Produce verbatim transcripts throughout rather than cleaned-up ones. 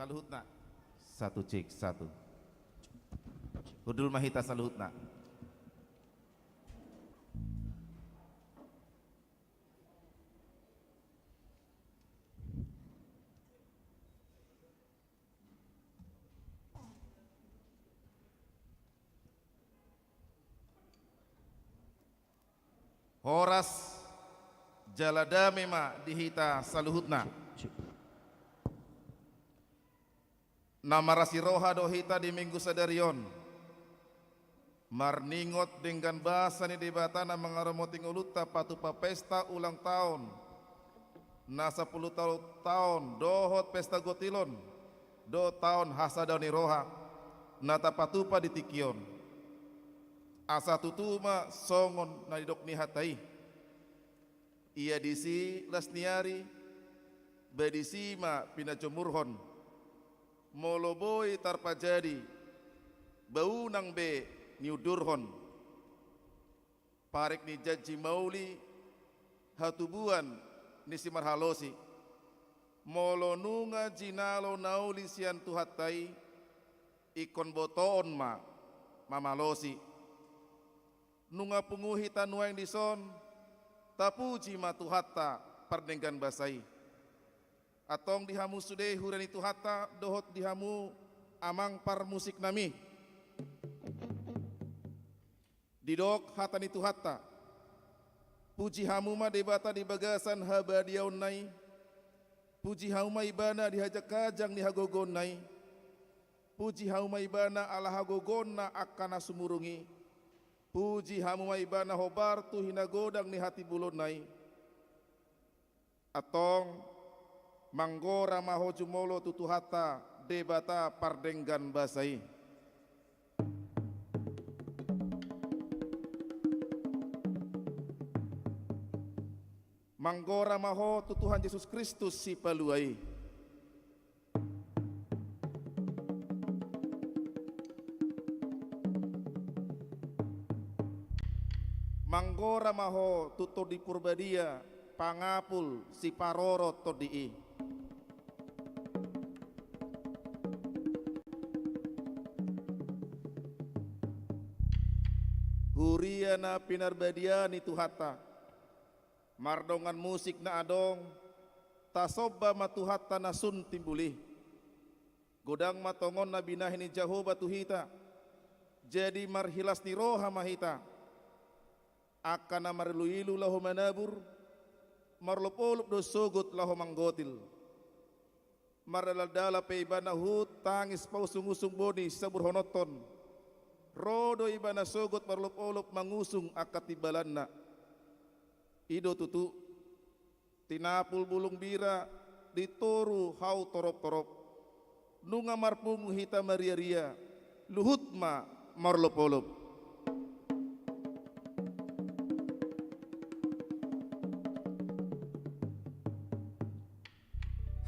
Saluhutna. Satu, cek, satu. Hundul ma hita saluhutna. Horas jala dame ma di hita saluhutna. Na marasi roha do hita di Minggu sadari on, marningot denggan basa ni Debata na mangaramoti ngolunta patupa pesta ulang taon na sampulu tolu taon dohot pesta gotilon dohot taon hasadaon ni roha na tapatupa di tingki on. Asa tutu ma songon na nidok ni hata i: Ia disi las ni ari, ba disi ma pinajomurhon. Molo boi tarpajadi, ba unang be niundurhon. Parik ni janji mauli, hatubuan ni simarhalosi. Molo nunga jinalo na uli sian Tuhanta i, ingkon botoon ma mamalosi. Nunga pungu hita nuaeng dison, tapuji ma Tuhanta pardenggan basa i. Antong di hamu sude huria ni Tuhanta dohot di hamu amang parmusiknami. Didok hata ni Tuhanta: Puji hamu ma Debata di bagasan habadiaonna i. Puji hamu ma Ibana di hajangkajang ni hagogoonna i. Puji hamu ma Ibana ala hagogoonna angka na sumurung i. Puji hamu ma Ibana hombar tu hinagodang ni hatimbulonna i. Antong, manggora ma ho jumolo tu Tuhanta Debata pardenggan basa i. Manggora ma ho tu Tuhan Jesus Kristus Sipalua i. Manggora ma ho tu Tondi Porbadia, pangapul siparorot tondi i. Huria na pinarbadia ni Tuhanta, mardongan musik na adong, tasomba ma Tuhanta na sun timbul i. Godang ma tongon na binahen ni Jahowa tu hita, jadi marhilas ni roha ma hita. Angka na mariluilu laho manabur, marolopolop do sogot laho manggotil. Mardalandalan pe ibana huhut tangis pausungusung boni sisaburhononhon. Ro do ibana sogot marolopolop mangusung angka timbalanna. I do tutu, tinapul bulung bira di toru hau toroptorop. Nunga marpungu hita mariaria, luhut ma marolopolop.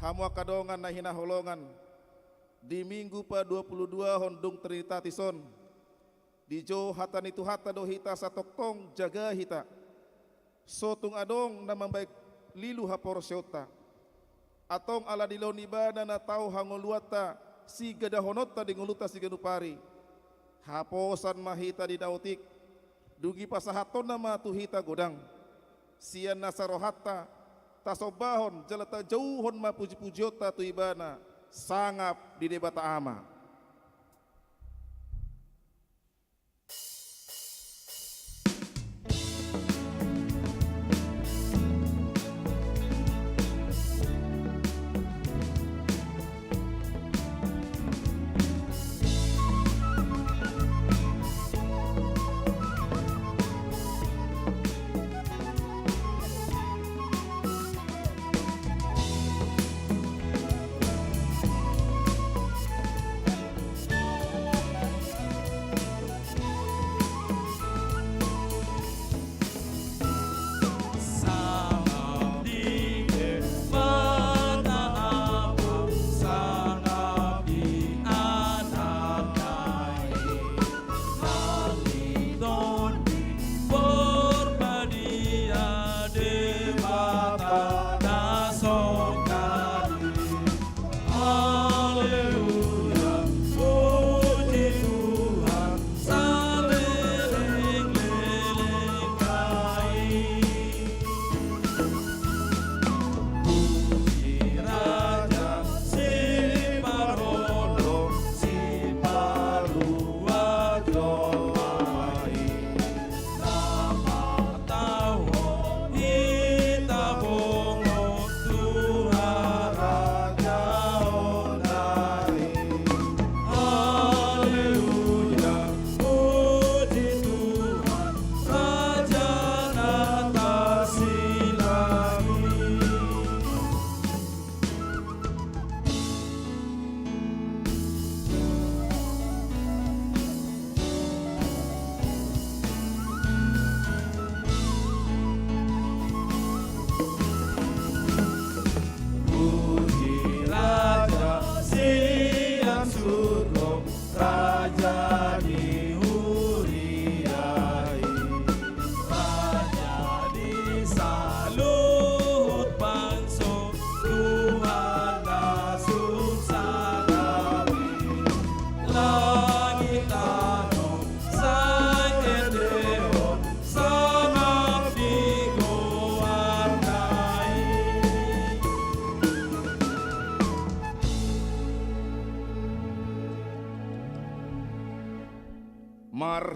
Hamu angka dongan na hinaholongan, di Minggu paduapuluduahon dung Trinitatis on, dijou hata ni Tuhanta do hita satongtong jaga hita. So tung adong na mambahen lilu haporseaonta. Antong ala dilehon ibana na tau hangoluanta, sigadahononta di ngolunta siganup ari. Haposan ma hita di na otik, dung i pasahathonna ma tu hita godang. Sian nasa rohanta, tasombahon jala tajouhon ma pujipujionta tu ibana, sangap di Debata Ama.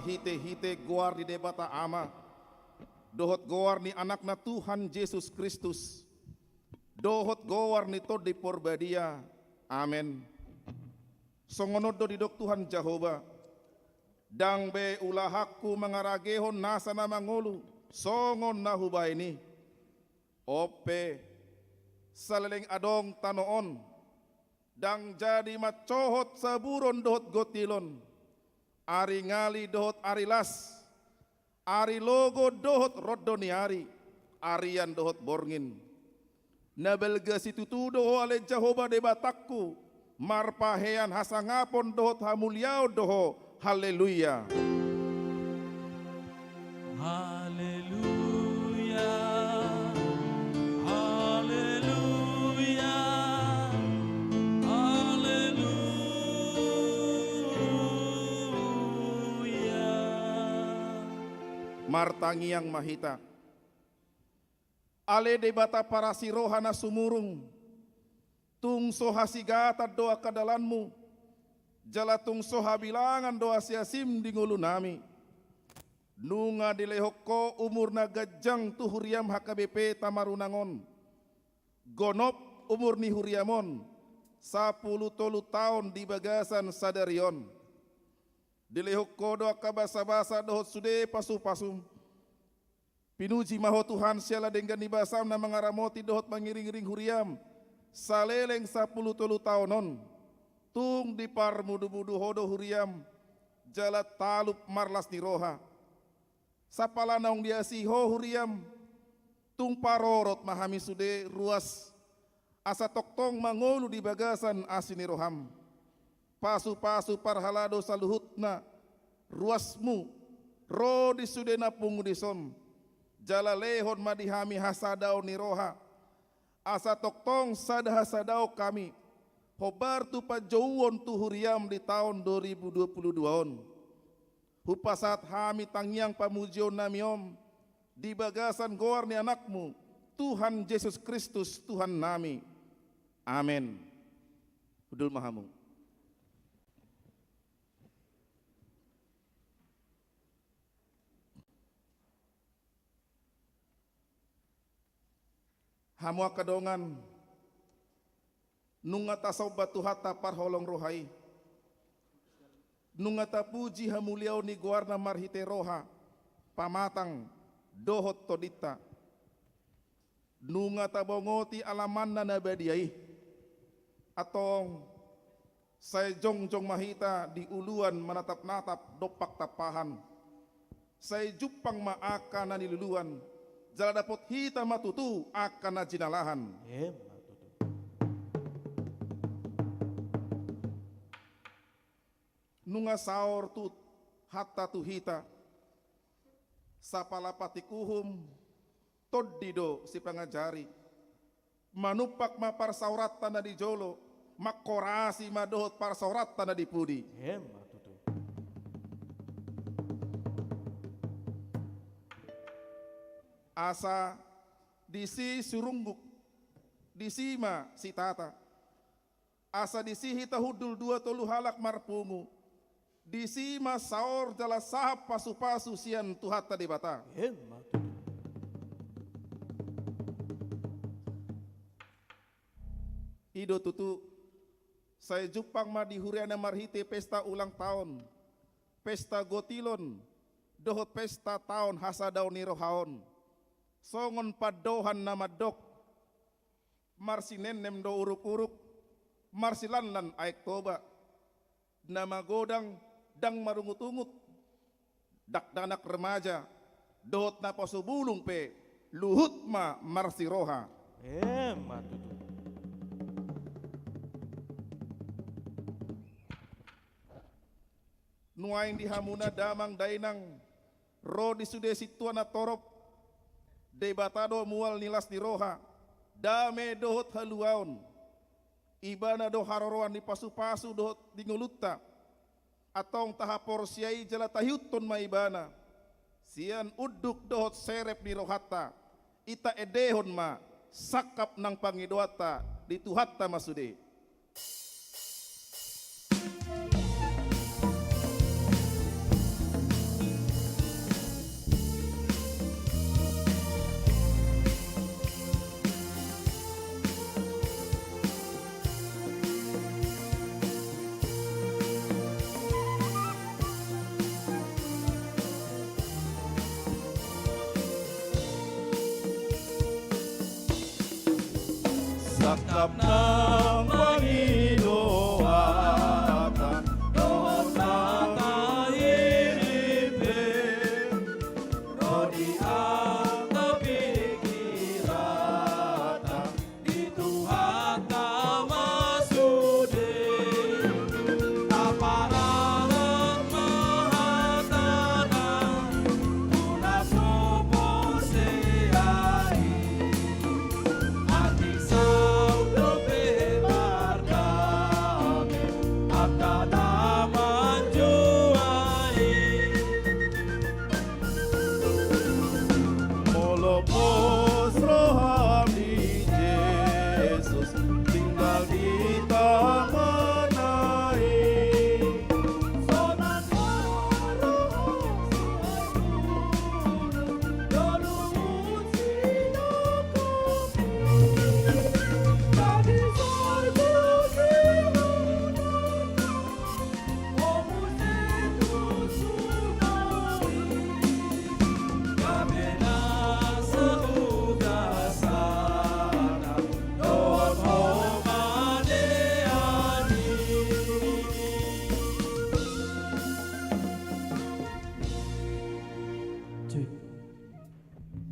Hite-hite goar ni Debata Ama, dohot goar ni Anakna Tuhan Jesus Kristus, dohot goar ni Tondi Porbadia. Amen. Songon on do didok Tuhan Jahowa: Ndang be ulahanku mangaragehon nasa na mangolu songon na hubahen i. On pe, saleleng adong tano on, ndang jadi mansohot saburon dohot gotilon, ari ngali dohot ari las, ari logo dohot rondo ni ari, arian dohot borngin. Na balga situtu do Ho ale Jahowa Debatangku, marpahean hasangapon dohot hamuliaon do Ho. Haleluya. Haleluya. Haleluya. Haleluya. Martangiang ma hita. Ale Debata parasi roha na sumurung, tung so hasigatan do angka dalanmu, jala tung so habilangan do asiasim di ngolunami. Nunga dilehon Ho umur na ganjang tu huriam H K B P Tamarunang on. Gonop umur ni huriam on, sapulu tolu taon di bagasan sadari on. Dilehon Ho do angka basabasa dohot sude pasupasum. Pinuji ma Ho Tuhan siala denggan ni basam na mangaramoti dohot mangiringiring huriam saleleng sapulu tolu taon on. Tung diparmudumudu Ho do huriam, jala talup marlas ni roha. Sapala naung diasihi Ho huriam, tung parorot ma hami sude ruas, asa tongtong mangolu di bagasan asi ni roham. Pasupasu parhalado saluhutna ruasmu ro di sude na pungu dison, jala lehon ma di hami hasadaon ni roha, asa tongtong sada hasadaon hami, hombar tu panjouon tu huriam di taon dua ribu dua puluh dua on. Hupasahat hami tangiang pamujionnami on di bagasan goar ni Anakmu, Tuhan Jesus Kristus, Tuhannami. Amen. Hundul ma hamu. Hamu angka dongan, nunga tasomba Tuhanta parholong roha i. Nunga tapuji hamuliaon ni goarna marhite roha, pamatang, dohot tondinta. Nunga tabongoti alamanna na badia i. Antong, sai jongjong ma hita di uluan manatapnatap dompak tampahan. Sai jumpang ma angka na niluluan, jala dapot hita ma tutu angka na jinalahan. Emma tutu. Nunga saor Tuhanta tu hita, sapala patik uhum, tondi do sipangajari. Manumpak ma parsaoranta na di jolo, mangkorasi ma dohot parsaoranta na di pudi. Emma tutu. Asa disi sirungguk, disi ma sitata. Asa disi hita hundul dua tolu halak marpungu, disi ma saor jala sahap pasupasu sian Tuhanta Debata. Emma tutu. I do tutu, sai jumpang ma di huriana marhite pesta ulang taon, pesta gotilon, dohot pesta taon hasadaon ni roha on. Songon pandohan na mandok, marsinennem do uruk-uruk, marsilanlan aek Toba. Na magodang ndang marungut-ungut, dakdanak remaja, dohot naposo bulung pe, luhut ma marsiroha. Emma tutu. Nuaeng di hamuna damang dainang, ro di sude sintua na torop, Debata do mual ni las ni roha, dame dohot haluaon. Ibana do haroroan ni pasupasu dohot di ngolunta. Antong tahaporseai jala taihuthon ma Ibana sian unduk dohot serep ni rohanta. I taendehon ma sangkap nang pangidoanta di Tuhanta ma sude. Tangkap nang pangidoanta dohot hata hirim pe, ro di angka pikiranta, di Tuhanta ma sude. Taparrohahon ma hatana, unang so porsea i, atik saut dope mardame angka na manjua i. Molo pos roham di Jesus, tinggal di tangana i. Sonang ma roham, sonang ma roham, jolo muse didok. Jadi sorga di hona.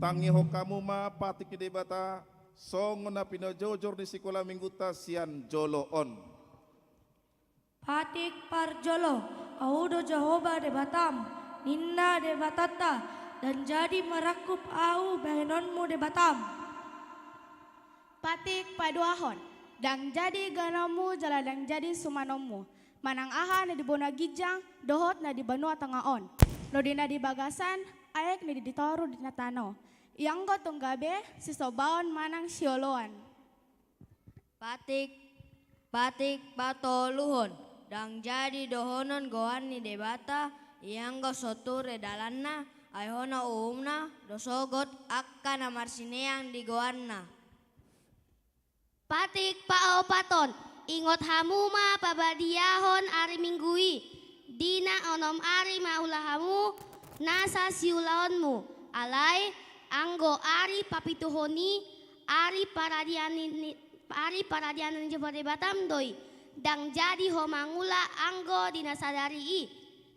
Tangihon hamu ma patik ni Debata, songon na pinojojor ni sikola minggunta sian jolo on. Patik parjolo, Ahu do Jahowa Debatam, ninna Debatanta, ndang jadi marangkup Ahu bahenonmu Debatam. Patik paduahon, ndang jadi ganonmu jala ndang jadi sumanonmu, manang aha na di banua ginjang dohot na di banua tonga on, ro di na di bagasan aek na di toru di na tano, ianggo tung gabe sisombaon manang sioloan. Patik, patik patoluhon, ndang jadi dohonon goar ni Debata, ianggo so ture dalanna, ai hona umumna do sogot angka na marsineang di goarna. Patik paopathon, ingot hamu ma pabadiahon ari Minggu i, di na onom ari ma ula hamu nasa siulaonmu, alai anggo ari papituhon i, ari paradian ni, ni, ari paradian ni Jahowa Debatam do i, ndang jadi ho mangula anggo di na sadari i,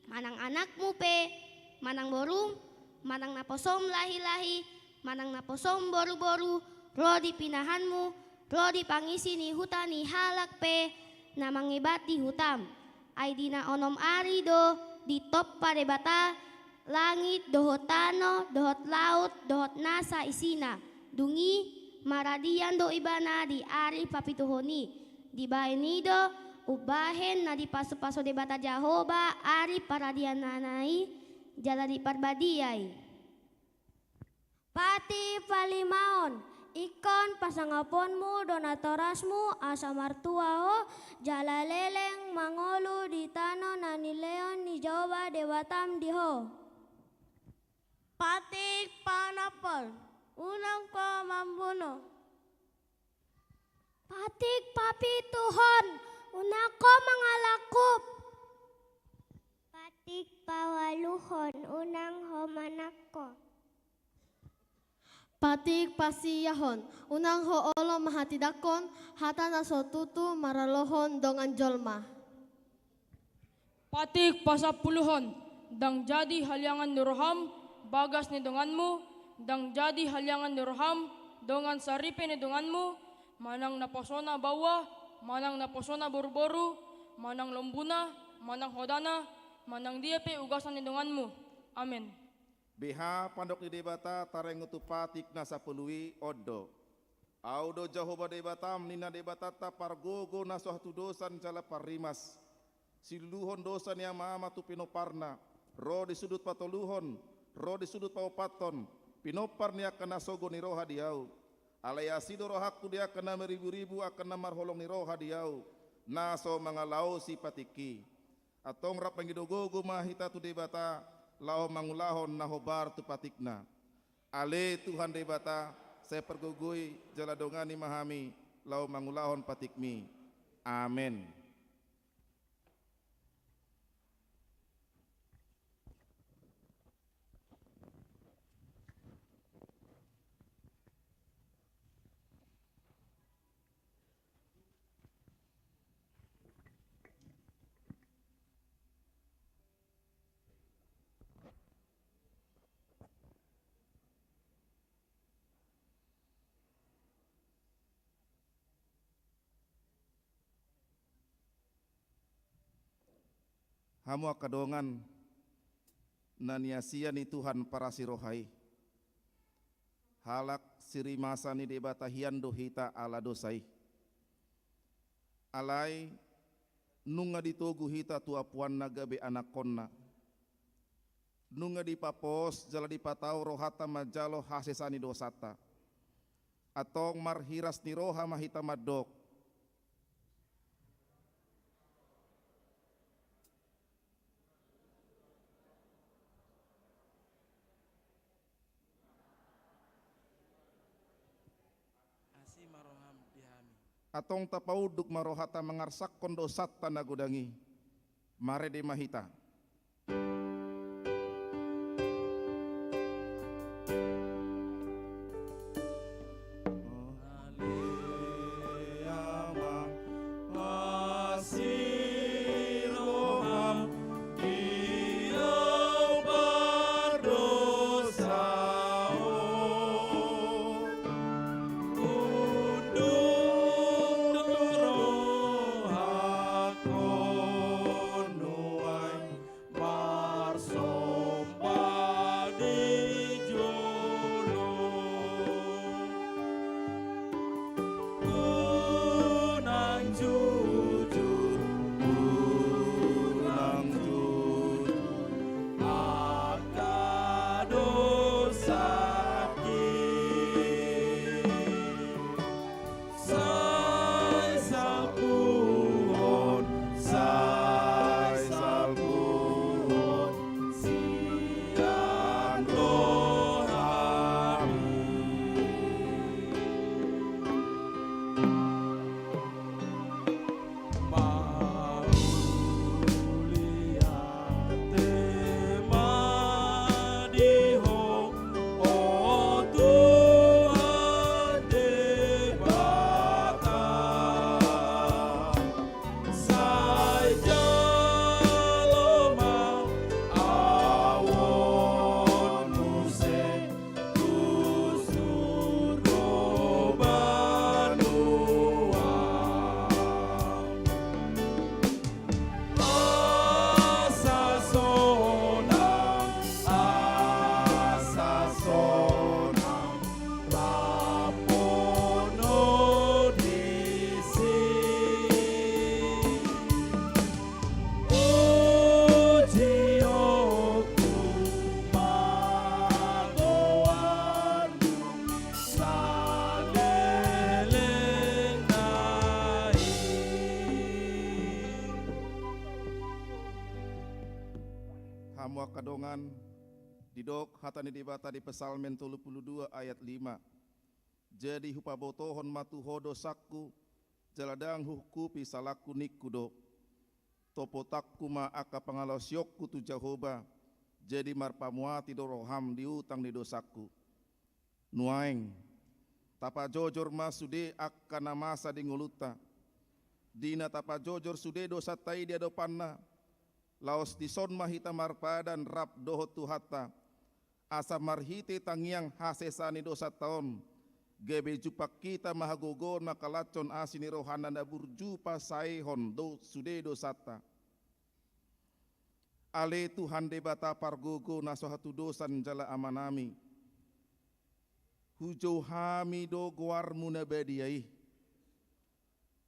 manang anakmu pe, manang borum, manang naposom lahilahi, manang naposom boruboru, ro di pinahanmu, ro di pangisi ni huta ni halak pe na mangebat di hutam. Ai di na onom ari do ditompa Debata langit dohot tano dohot laut dohot nasa isina. Dung i maradian do ibana di ari papituhon i. Dibahen i do umbahen na dipasupasu Debata Jahowa ari paradianna i jala diparbadia i. Patik palimaon, ingkon pasangaponmu do natorasmu asa martua ho jala leleng mangolu di tano na nilehon ni Jahowa Debatam di ho. Patik paonomhon, unang ho mambunuh. Patik papituhon, unang ho mangalangkup. Patik paualuhon, unang ho manangko. Patik pasiahon, unang ho olo mahatindangkon hata na so tutu maralohon dongan jolma. Patik pasampuluhon, ndang jadi haliangan ni roham bagas ni donganmu, ndang jadi haliangan ni roham dongan saripe ni donganmu, manang naposona baoa, manang naposona boruboru, manang lombuna, manang hodana, manang dia pe ugasan ni donganmu. Amen. Beha pandok ni Debata taringot tu patik na sampulu i, on do. Ahu do Jahowa Debatam, ninna Debatanta, pargogo na so hatudosan jala parrimas. Siluluhon dosa ni amaama tu pinomparna, ro di sudut patoluhon, ro di sudut paopathon, pinompar ni angka na sogo ni roha di ahu. Alai asi do rohangku di angka na mariburibu, angka na marholong ni roha di ahu, na so mangalaosi patikki. Antong rap mangido gogo ma hita tu Debata, laho mangulahon na hombar tu patikna. Ale Tuhan Debata, sai pargogoi jala dongani ma hami, laho mangulahon patikmi. Amen. Hamu angka dongan na niasian ni Tuhan parasi roha i, halak sirimasan ni Debata hian do hita ala dosa i. Alai nunga ditogu hita tu apuanna gabe anakkonna. Nunga dipapos jala dipatau rohanta manjalo hasesaan ni dosanta. Antong marhiras ni roha ma hita mandok. Asi ma roham di hami. Antong tapaunduk ma rohanta mangarsakkon dosanta na godang i. Marende ma hita. Marsomba di jolo. Unang jujur, unang jujur angka dosaki. Sai salpuhon, sai salpuhon sian rohami. Mauliate ma di Ho, O Tuhan Debata. Sai jalo ma ahu on muse tu surgo banua. Asa sonang, asa sonang, lapono disi. Pujion tu ma goarmu saleleng na i. Hamu angka dongan, didok hata ni Debata di Psalmen tolu pulu dua ayat lima. Jadi hupabotohon ma tu Ho dosangku, jala ndang huungkupi salangku ningku do. Topotanku ma angka pangalaosionku tu Jahowa, jadi marpamuati do roham di utang ni dosangku. Nuaeng, tapajojor ma sude angka na masa di ngolunta. Di na tapajojor sude dosanta i di adopanna, laos dison ma hita marpadan rap dohot Tuhanta, asa marhite tangiang hasesaan ni dosanta on, gabe jumpang hita ma hagogoon mangkalashon asi ni rohana na burju pasaehon do sude dosanta. Ale Tuhan Debata pargogo na so hatudosan jala Amanami, hujou hami do goarmu na badia i.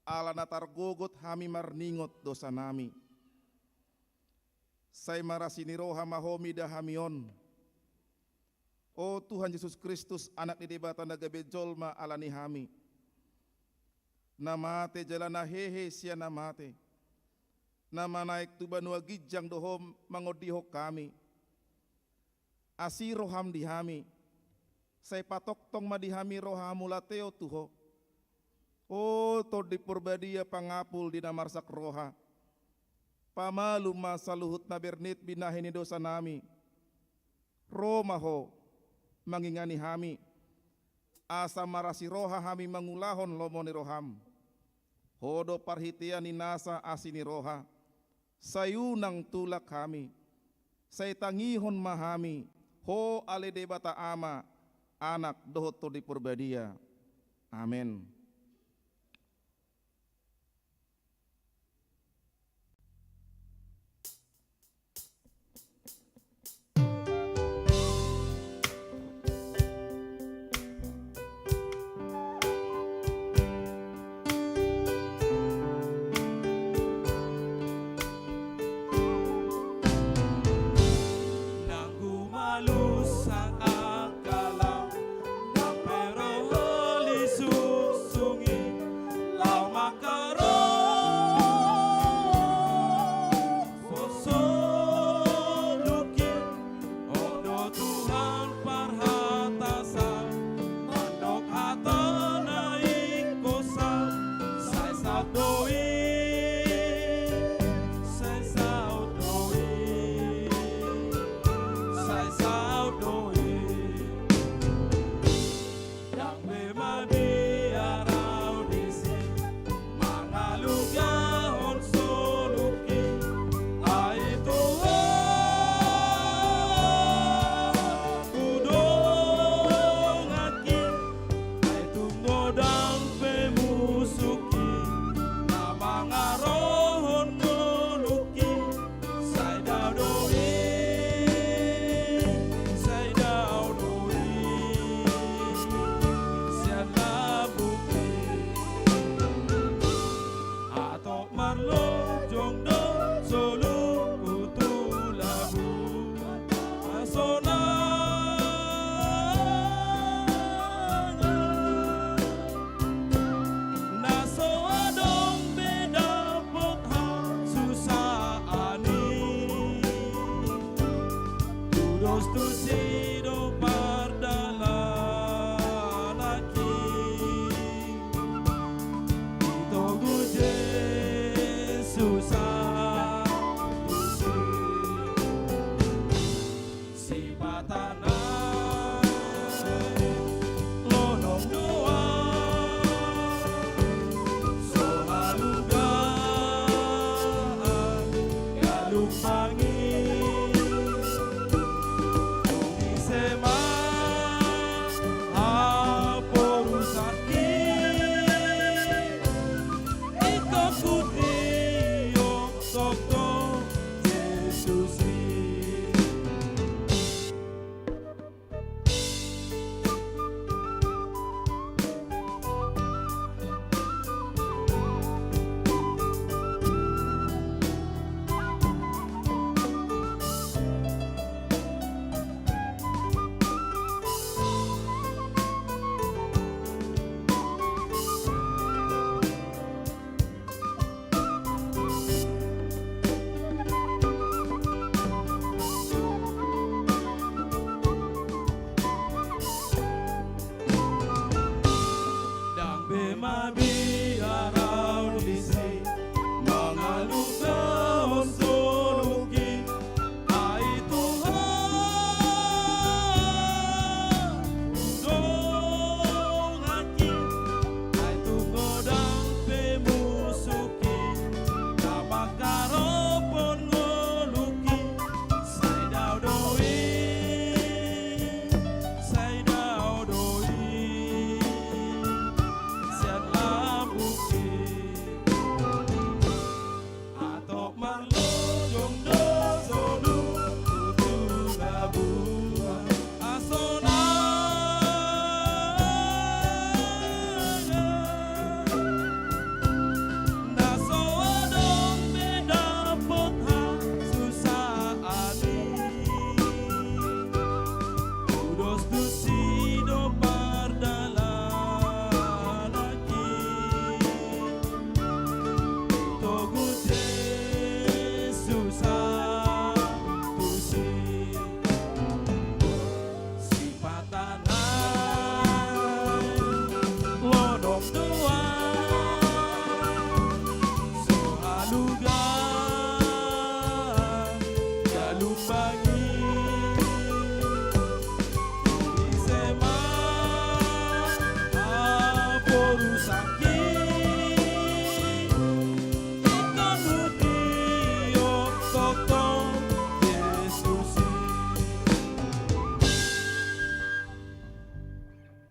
Ala na targogot hami marningot dosanami. Sai marasi ni roha ma Ho mida hami on. O Tuhan Jesus Kristus, Anak ni Debata na gabe jolma ala ni hami. Na mate jala na hehe sian na mate. Na manaek tu banua ginjang do Ho mangondihon hami. Asi roham di hami. Sai patongtong ma di hami roha hamauliateon tu Ho. O Tondi Porbadia, pangapul di na marsak roha. Pamalum ma saluhut na bernit binahen ni dosanami. Ro ma Ho mangingani hami. Asa marasi roha hami mangulahon lomo ni roham. Ho do parhitean ni nasa asi ni roha. Sai unang tulak hami. Sai tangihon ma hami, Ho ale Debata Ama, Anak dohot Tondi Porbadia. Amen.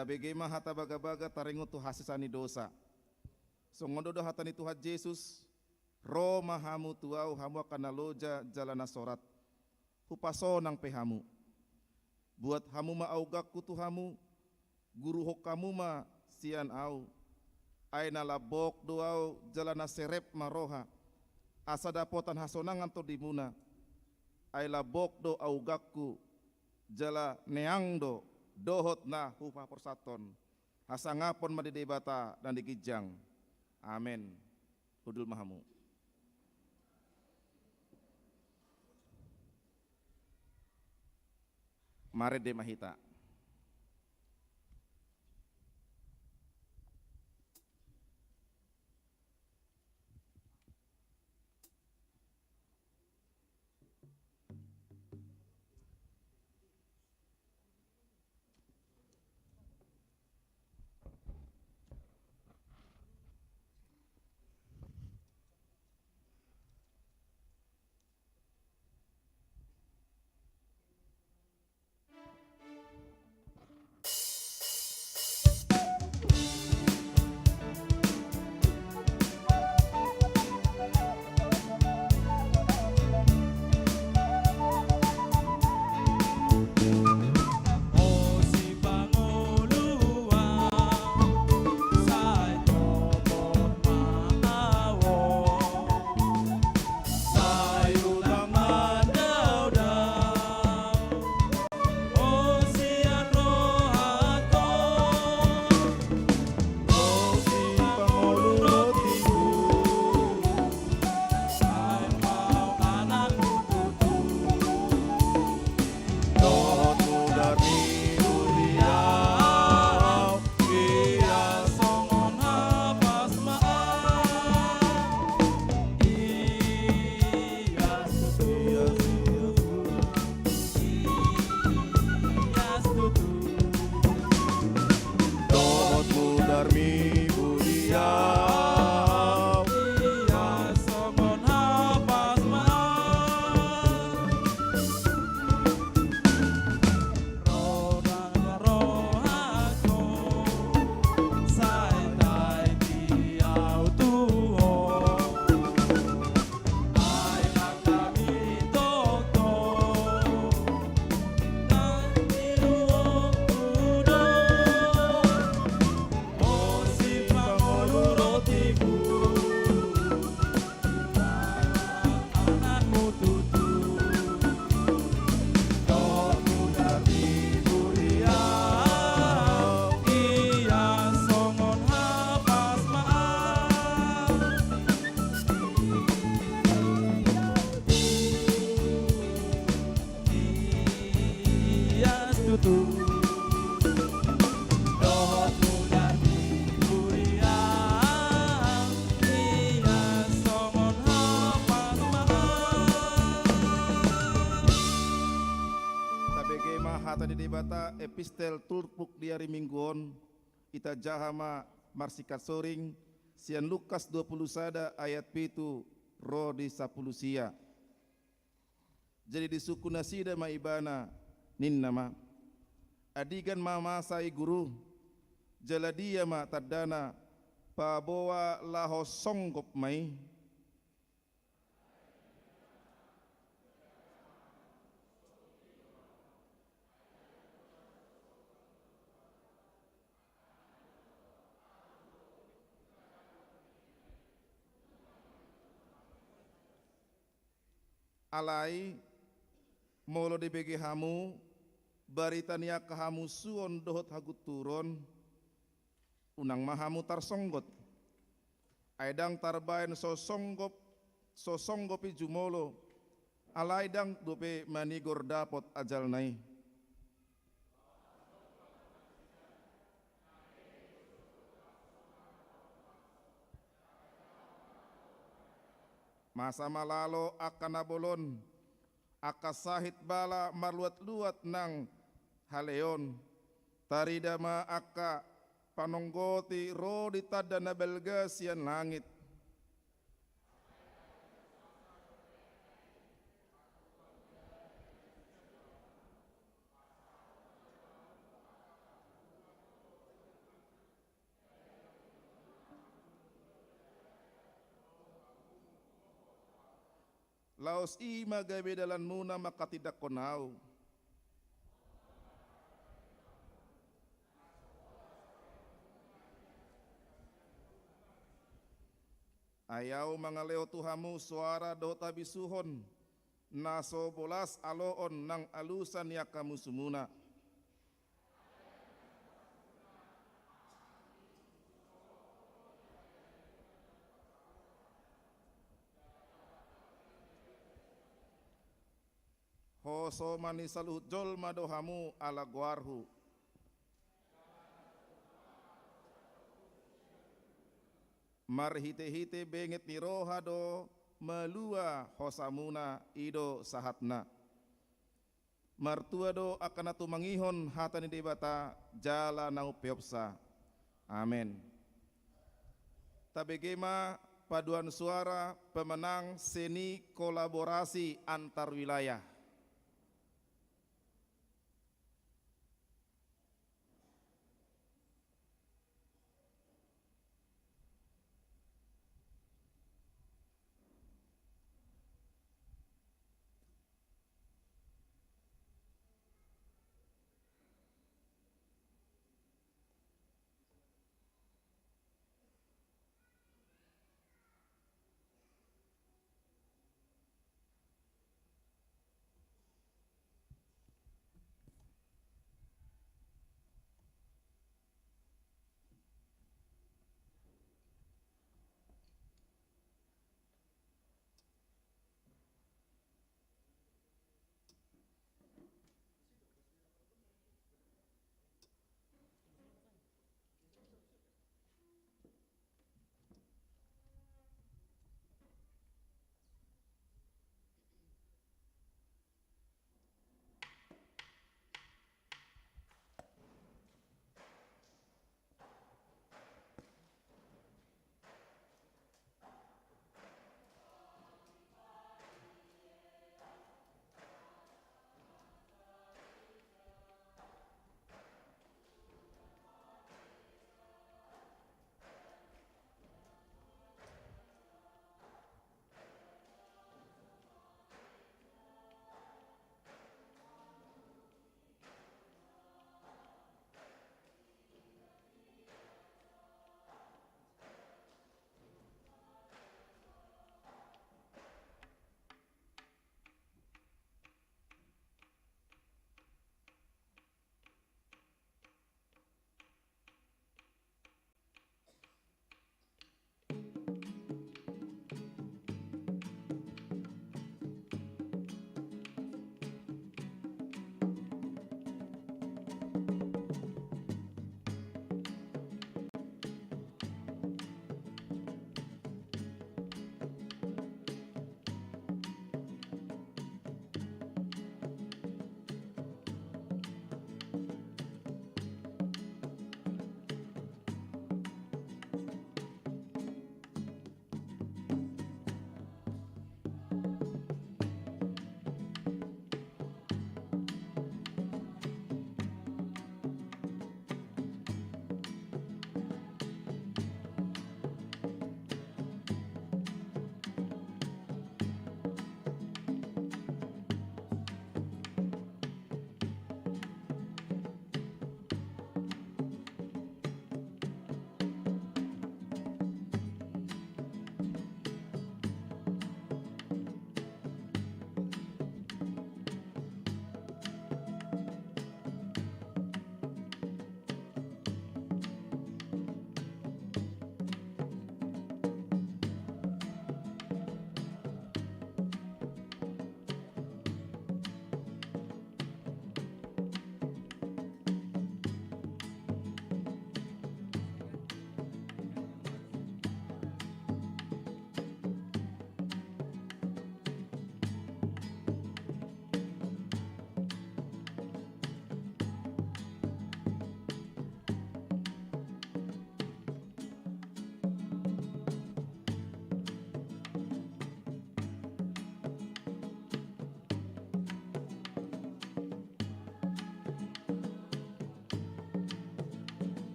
Tabege ma hata bagabaga taringot tu hasesaan ni dosa. Songon do hata ni Tuhan Jesus, ro ma hamu tu Ahu, hamu angka na loja jala na sorat. Hupasonang pe hamu. Buat hamu ma auganku tu hamu, guruhon hamu ma sian Ahu. Ai na lambok do Ahu jala na serep ma roha, asa dapotan hasonangan tondimuna. Ai lambok do auganku, jala neang do dohot na hupasahathon. Hasangapon ma di Debata na di ginjang. Amen. Hundul ma hamu. Marende ma hita. Tabege ma hata ni Debata, epistel turpuk di ari Minggu on, ita jaha ma marsingkat soring sian Lukas dua pulu sada ayat pitu ro di sampulu sia. Jadi disungkun nasida ma ibana, ninna ma: Andigan ma masa i, Guru? Jala dia ma tandana, paboa laho songgop ma i? Alai molo dibege hamu barita ni angka hamusuon dohot hagunturon, unang ma hamu tarsonggot. Ai ndang tarbaen so songgop, so songgop i jumolo, alai ndang dope manigor dapot ajalna i. Masa ma lalo angka na bolon, angka sahit bala marluat-luat nang haleon. Tarida ma angka panonggoti ro di tanda na balga sian langit. Laos i ma gabe dalanmuna manghatindanghon au. Ai au mangalehon tu hamu soara dohot habisuhon, na so bolas aloon nang alusan ni angka musumuna. Hosoman ni saluhut jolma do hamu ala goarhu. Marhitehite benget ni roha do malua hosamuna, i do sahatna. Martua do angka na tumangihon hata ni Debata jala na umpeopsa. Amen. Tabege ma paduan suara pemenang seni kolaborasi antar wilayah.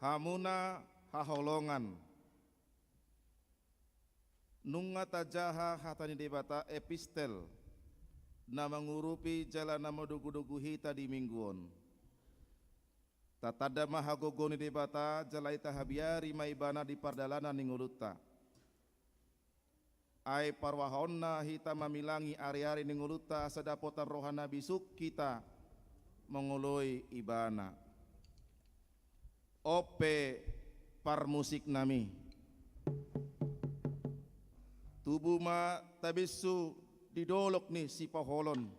Hamuna haholongan. Nunga tajaha hata ni Debata, epistel, na mangurupi jala na madogudogu hita di minggu on. Tatanda ma hagogoon ni Debata jala itahabiari ma Ibana di pardalanan ni ngolunta. Ai parrohaonna hita mamilangi ariari ni ngolunta asa dapotan roha na bisuk hita mangoloi Ibana. On pe parmusiknami. Tubu ma tabinsu di dolok ni sipaholon.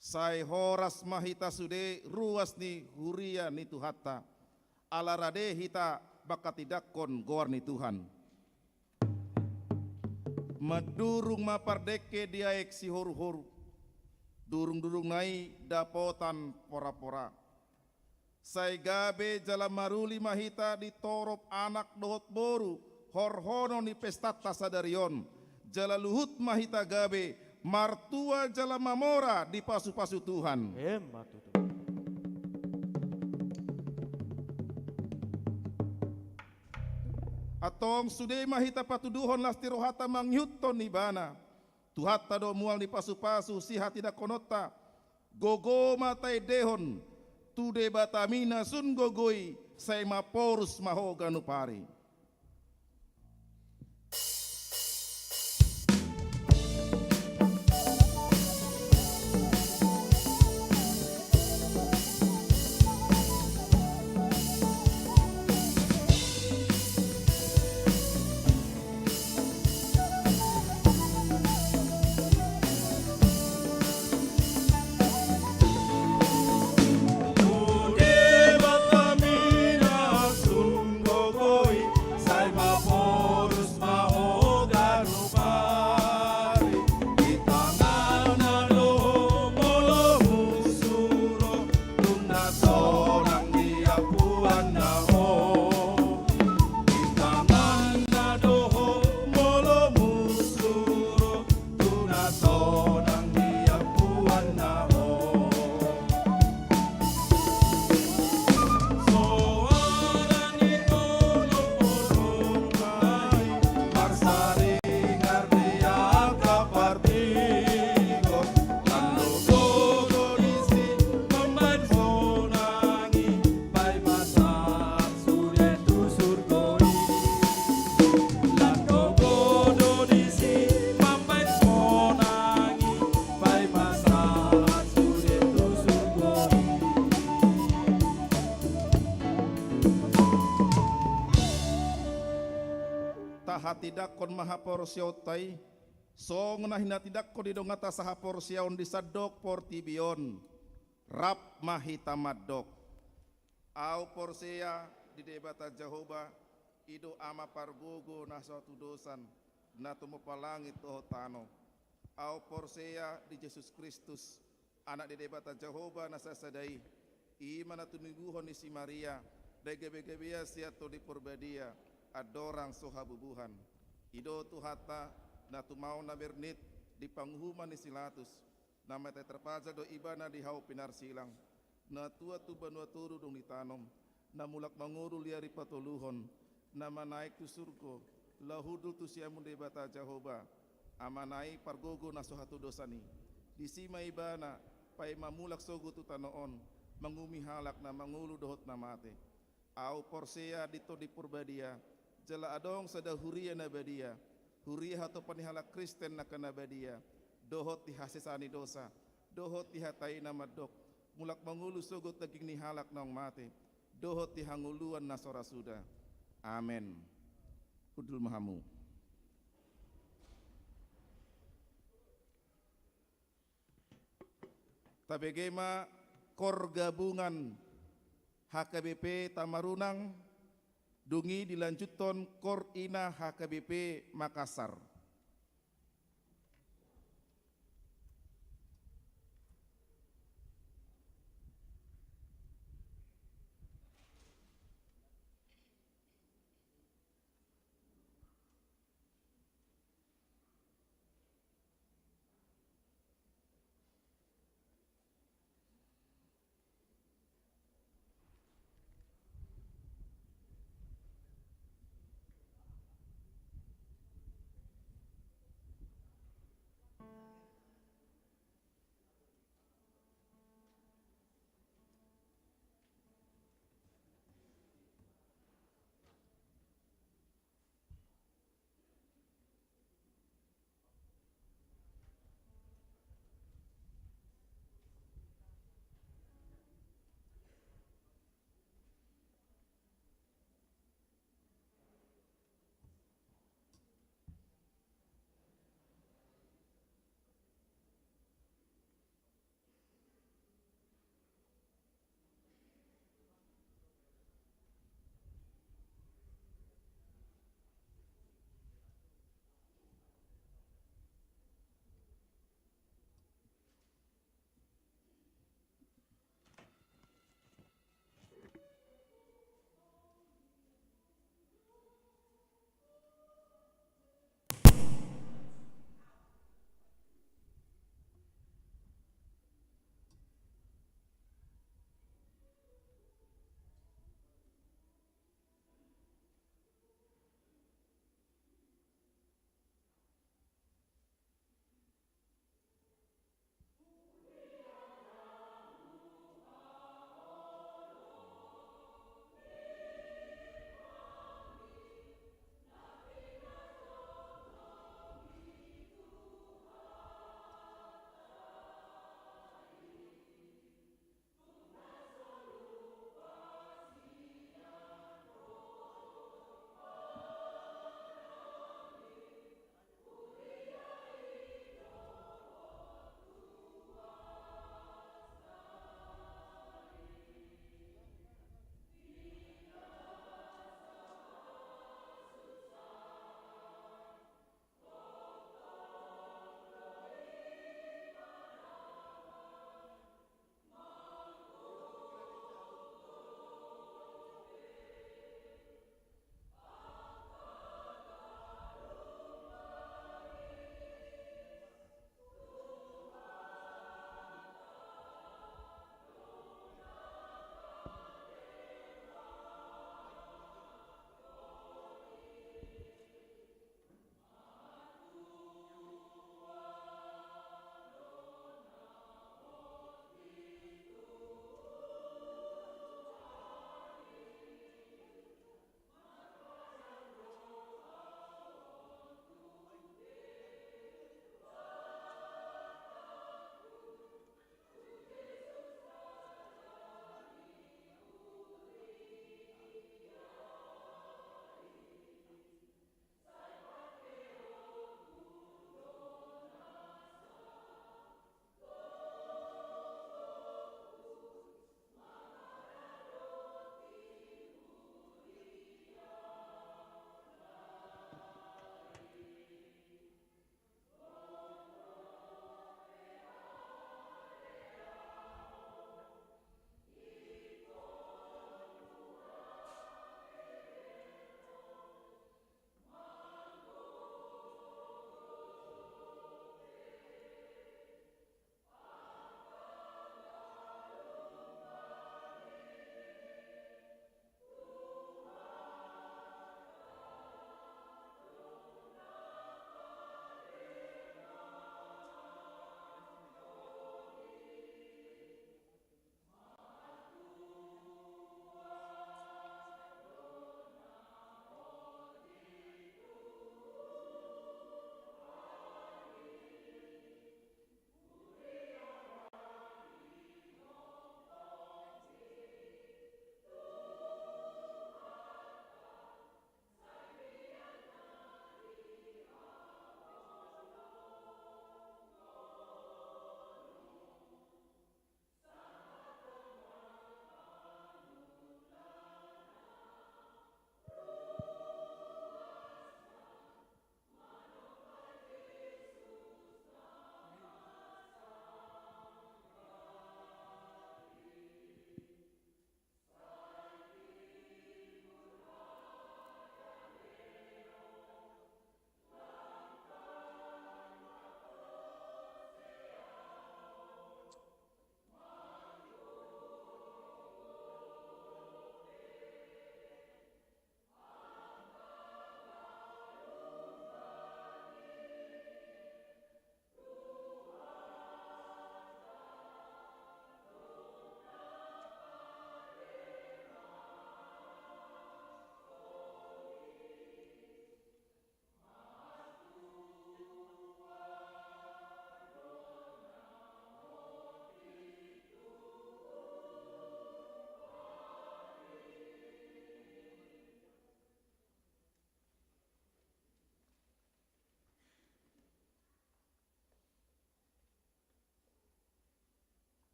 Sai horas ma hita sude ruas ni huria ni Tuhanta, ala rade hita manghatindanghon goar ni Tuhan. Mandurung ma pardengke di aek sihoruhoru, durungdurungna i dapotan porapora. Sai gabe jala maruli ma hita di torop anak dohot boru, horhonon ni pestanta sadari on, jala luhut ma hita gabe martua jala mamora di pasupasu Tuhan. Emma tutu. Antong sude ma hita patuduhon las ni rohanta mangihuthon Ibana. Tuhanta do mual ni pasupasu sihatindanghononta. Gogo ma taendehon tu Debatami na sun gogo i, sai maporus ma ho ganup ari. Tahatindanghon ma haporseaonta i, songon na hinatindanghon ni donganta sahaporseaon di sandok portibi on. Rap ma hita mandok. Ahu porsea di Debata Jahowa, i do Ama pargogo na so hatudosan, na tumompa langit dohot tano. Ahu porsea di Jesus Kristus, Anak ni Debata Jahowa na sasada i, i ma na tinibuhon ni si Maria, na gabegabean sian Tondi Porbadia, andorang so habubuhan. I do Tuhanta, na tumaon na bernit di panguhuman ni si Latus, na mate tarpajal do Ibana di hau pinarsilang, na tuat tu banua toru dung ditanom, na mulak mangolu di ari patoluhon, na manaek tu surgo, laho hundul tu siamun Debata Jahowa, Amana i pargogo na so hatudosan i. Disi ma Ibana, paima mulak sogot tu tano on, manguhumi halak na mangolu dohot na mate. Ahu porsea di Tondi Porbadia, jala adong sada huria na badia, huria hatopan ni halak Kristen angka na badia, dohot di hasesaan ni dosa, dohot di hata i na mandok, mulak mangolu sogot daging ni halak naung mate, dohot di hangoluan na so ra suda. Amen. Hundul ma hamu. Tabege ma kor gabungan H K B P Tamarunang, dung i dilanjuthon kor ina H K B P Makassar.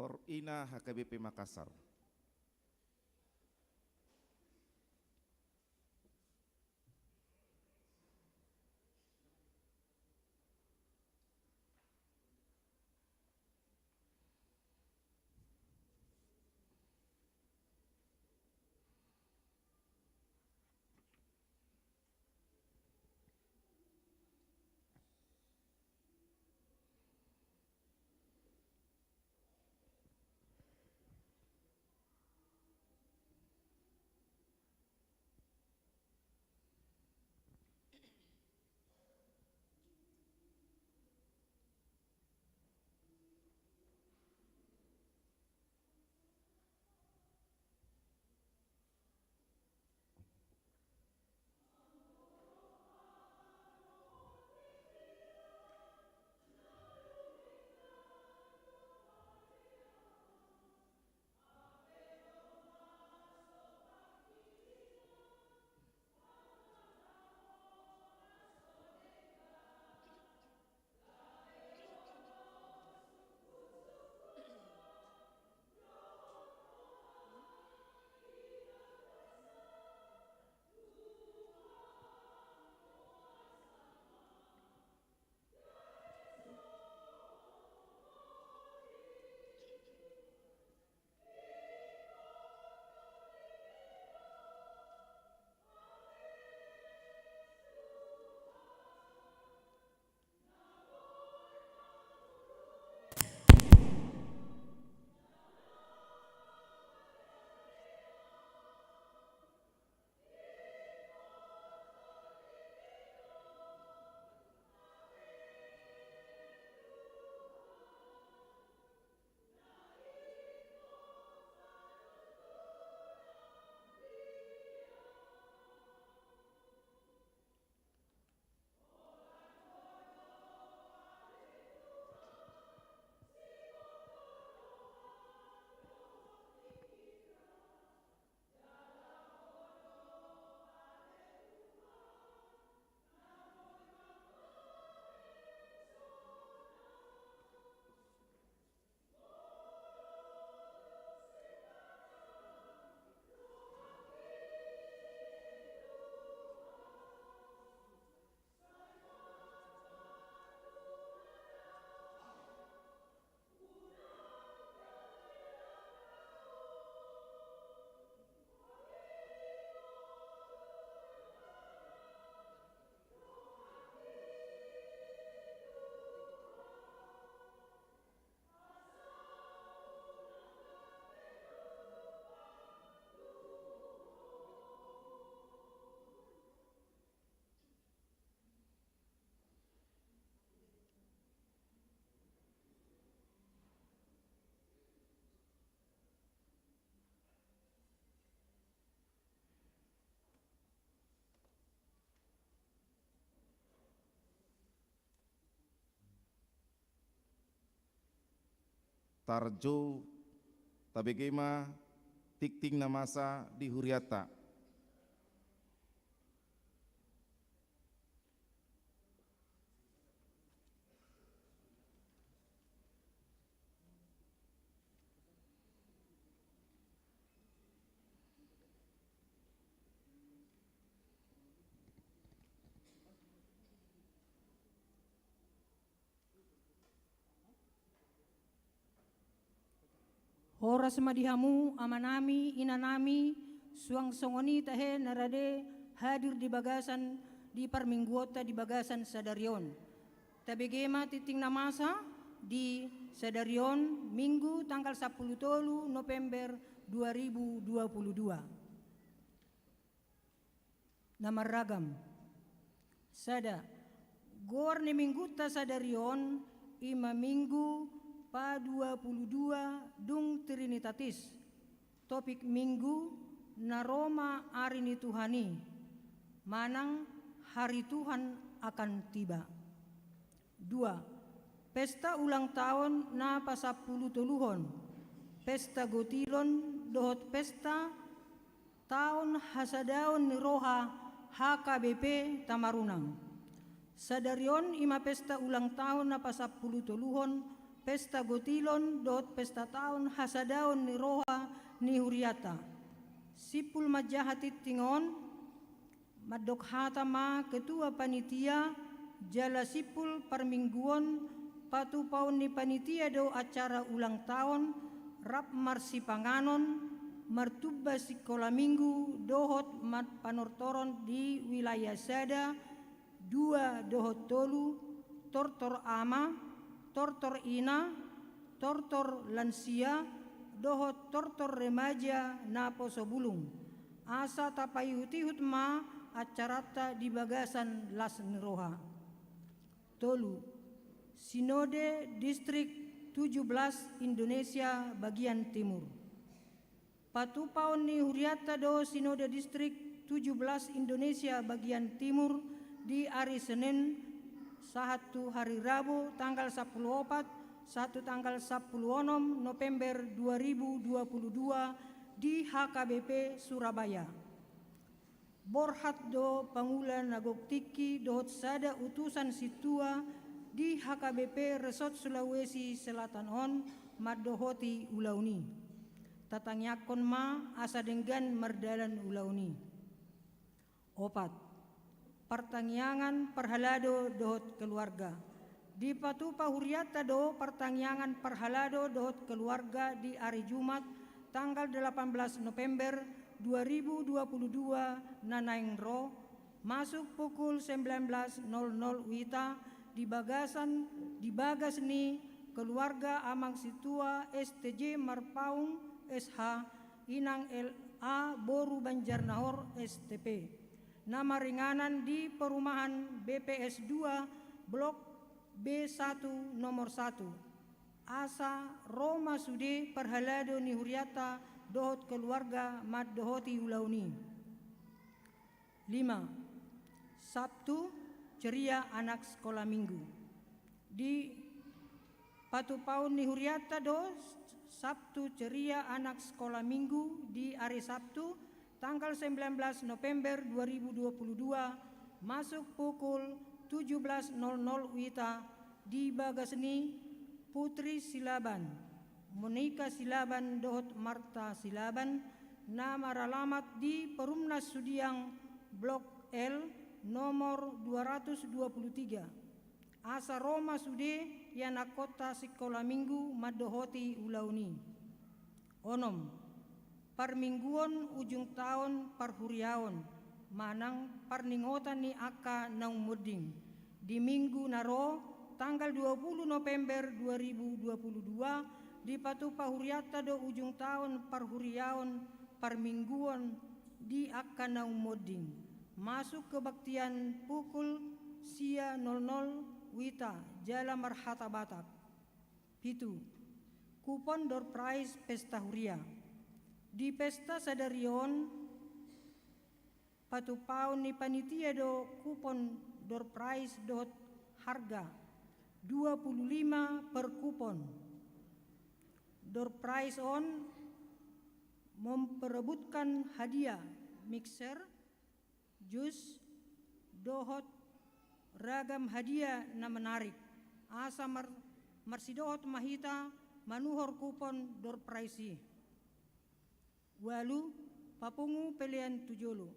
Tor Ina H K B P Makassar. Tarjou, tabege ma tingting na masa di hurianta. Horas ma di hamu amanami, inanami, suang songon i tahe na rade hadir di bagasan, di parmingguonta di bagasan sadari on. Tabege ma tingting na masa di sadari on, Minggu tanggal sampulu tolu November dua ribu dua puluh dua. Na marragam. Sada, goar ni minggunta sadari on, i ma Minggu padua pulu dua dung Trinitatis. Topik Minggu, na ro ma ari ni Tuhan i, manang hari Tuhan akan tiba. Dua, pesta ulang taon na pasampulu toluhon, pesta gotilon dohot pesta taon hasadaon ni roha H K B P Tamarunang. Sadari on i ma pesta ulang taon na pasampulu toluhon Pesta Gotilon dohot pesta taon hasadaon ni roha ni hurianta. Simpul manjaha tingting on, mandok hata ma ketua panitia, jala simpul parmingguon, patupaon ni panitia do acara ulang taon, rap marsipanganon, martumba sikola minggu, dohot marpanortoron di wilayah sada, dua dohot tolu, tortor ama, tortor ina, tortor lansia, dohot tortor remaja naposo bulung. Asa tapaihut-ihut ma acaranta di bagasan las ni roha. Tolu, Sinode Distrik tujuh belas Indonesia bagian timur. Patupaon ni hurianta do Sinode Distrik tujuh belas Indonesia bagian timur di ari Senin sahat tu hari Rabu tanggal sampulu opat sahat tu tanggal sampulu onom November dua ribu dua puluh dua di H K B P Surabaya. Borhat do pangula na gok tingki dohot sada utusan sintua di H K B P Resort Sulawesi Selatan on mandohoti ulaon i. Tatangiangkon ma asa denggan mardalan ulaon i. Opat, partangiangan parhalado dohot keluarga. Dipatupa hurianta do partangiangan parhalado dohot keluarga di ari Jumat tanggal delapan belas November dua ribu dua puluh dua na naeng ro, masuk pukul sembilan belas nol nol wita di bagasan, di bagas ni keluarga Amang Sintua S T J Marpaung S H, Inang L A boru Banjarnahor S T P, na maringanan di perumahan B P S dua Blok B satu nomor satu. Asa ro ma sude parhalado ni hurianta dohot keluarga mandohoti ulaon i. Lima, Sabtu ceria anak sekolah minggu. Dipatupaon ni hurianta do Sabtu ceria anak sekolah minggu di ari Sabtu tanggal sembilan belas November dua ribu dua puluh dua, masuk pukul tujuh belas nol nol wita di bagas ni Putri Silaban, Monika Silaban dohot Marta Silaban, na maralamat di Perumnas Sudiang Blok L nomor dua ratus dua puluh tiga. Asa ro ma sude ianakkonta sikola minggu mandohoti ulaon i. Onom, parmingguon ujung taon parhuriaon manang parningotan ni angka naung monding. Di minggu na ro, tanggal dua puluh November dua ribu dua puluh dua, dipatupa hurianta do ujung taon parhuriaon parmingguon di angka naung monding. Masuk kebaktian pukul sia nol nol wita jala marhata Batak. Pitu, kupon door prize pesta huria. Di pesta sadari on, patupaon ni panitia do kupon door prize dohot harga dua puluh lima per kupon. Door prize on memperebutkan hadiah mixer, jus, dohot ragam hadiah na menarik. Asa mar-, marsidohot ma hita manuhor kupon door prize i. Ualu, papungu pelean tu jolo.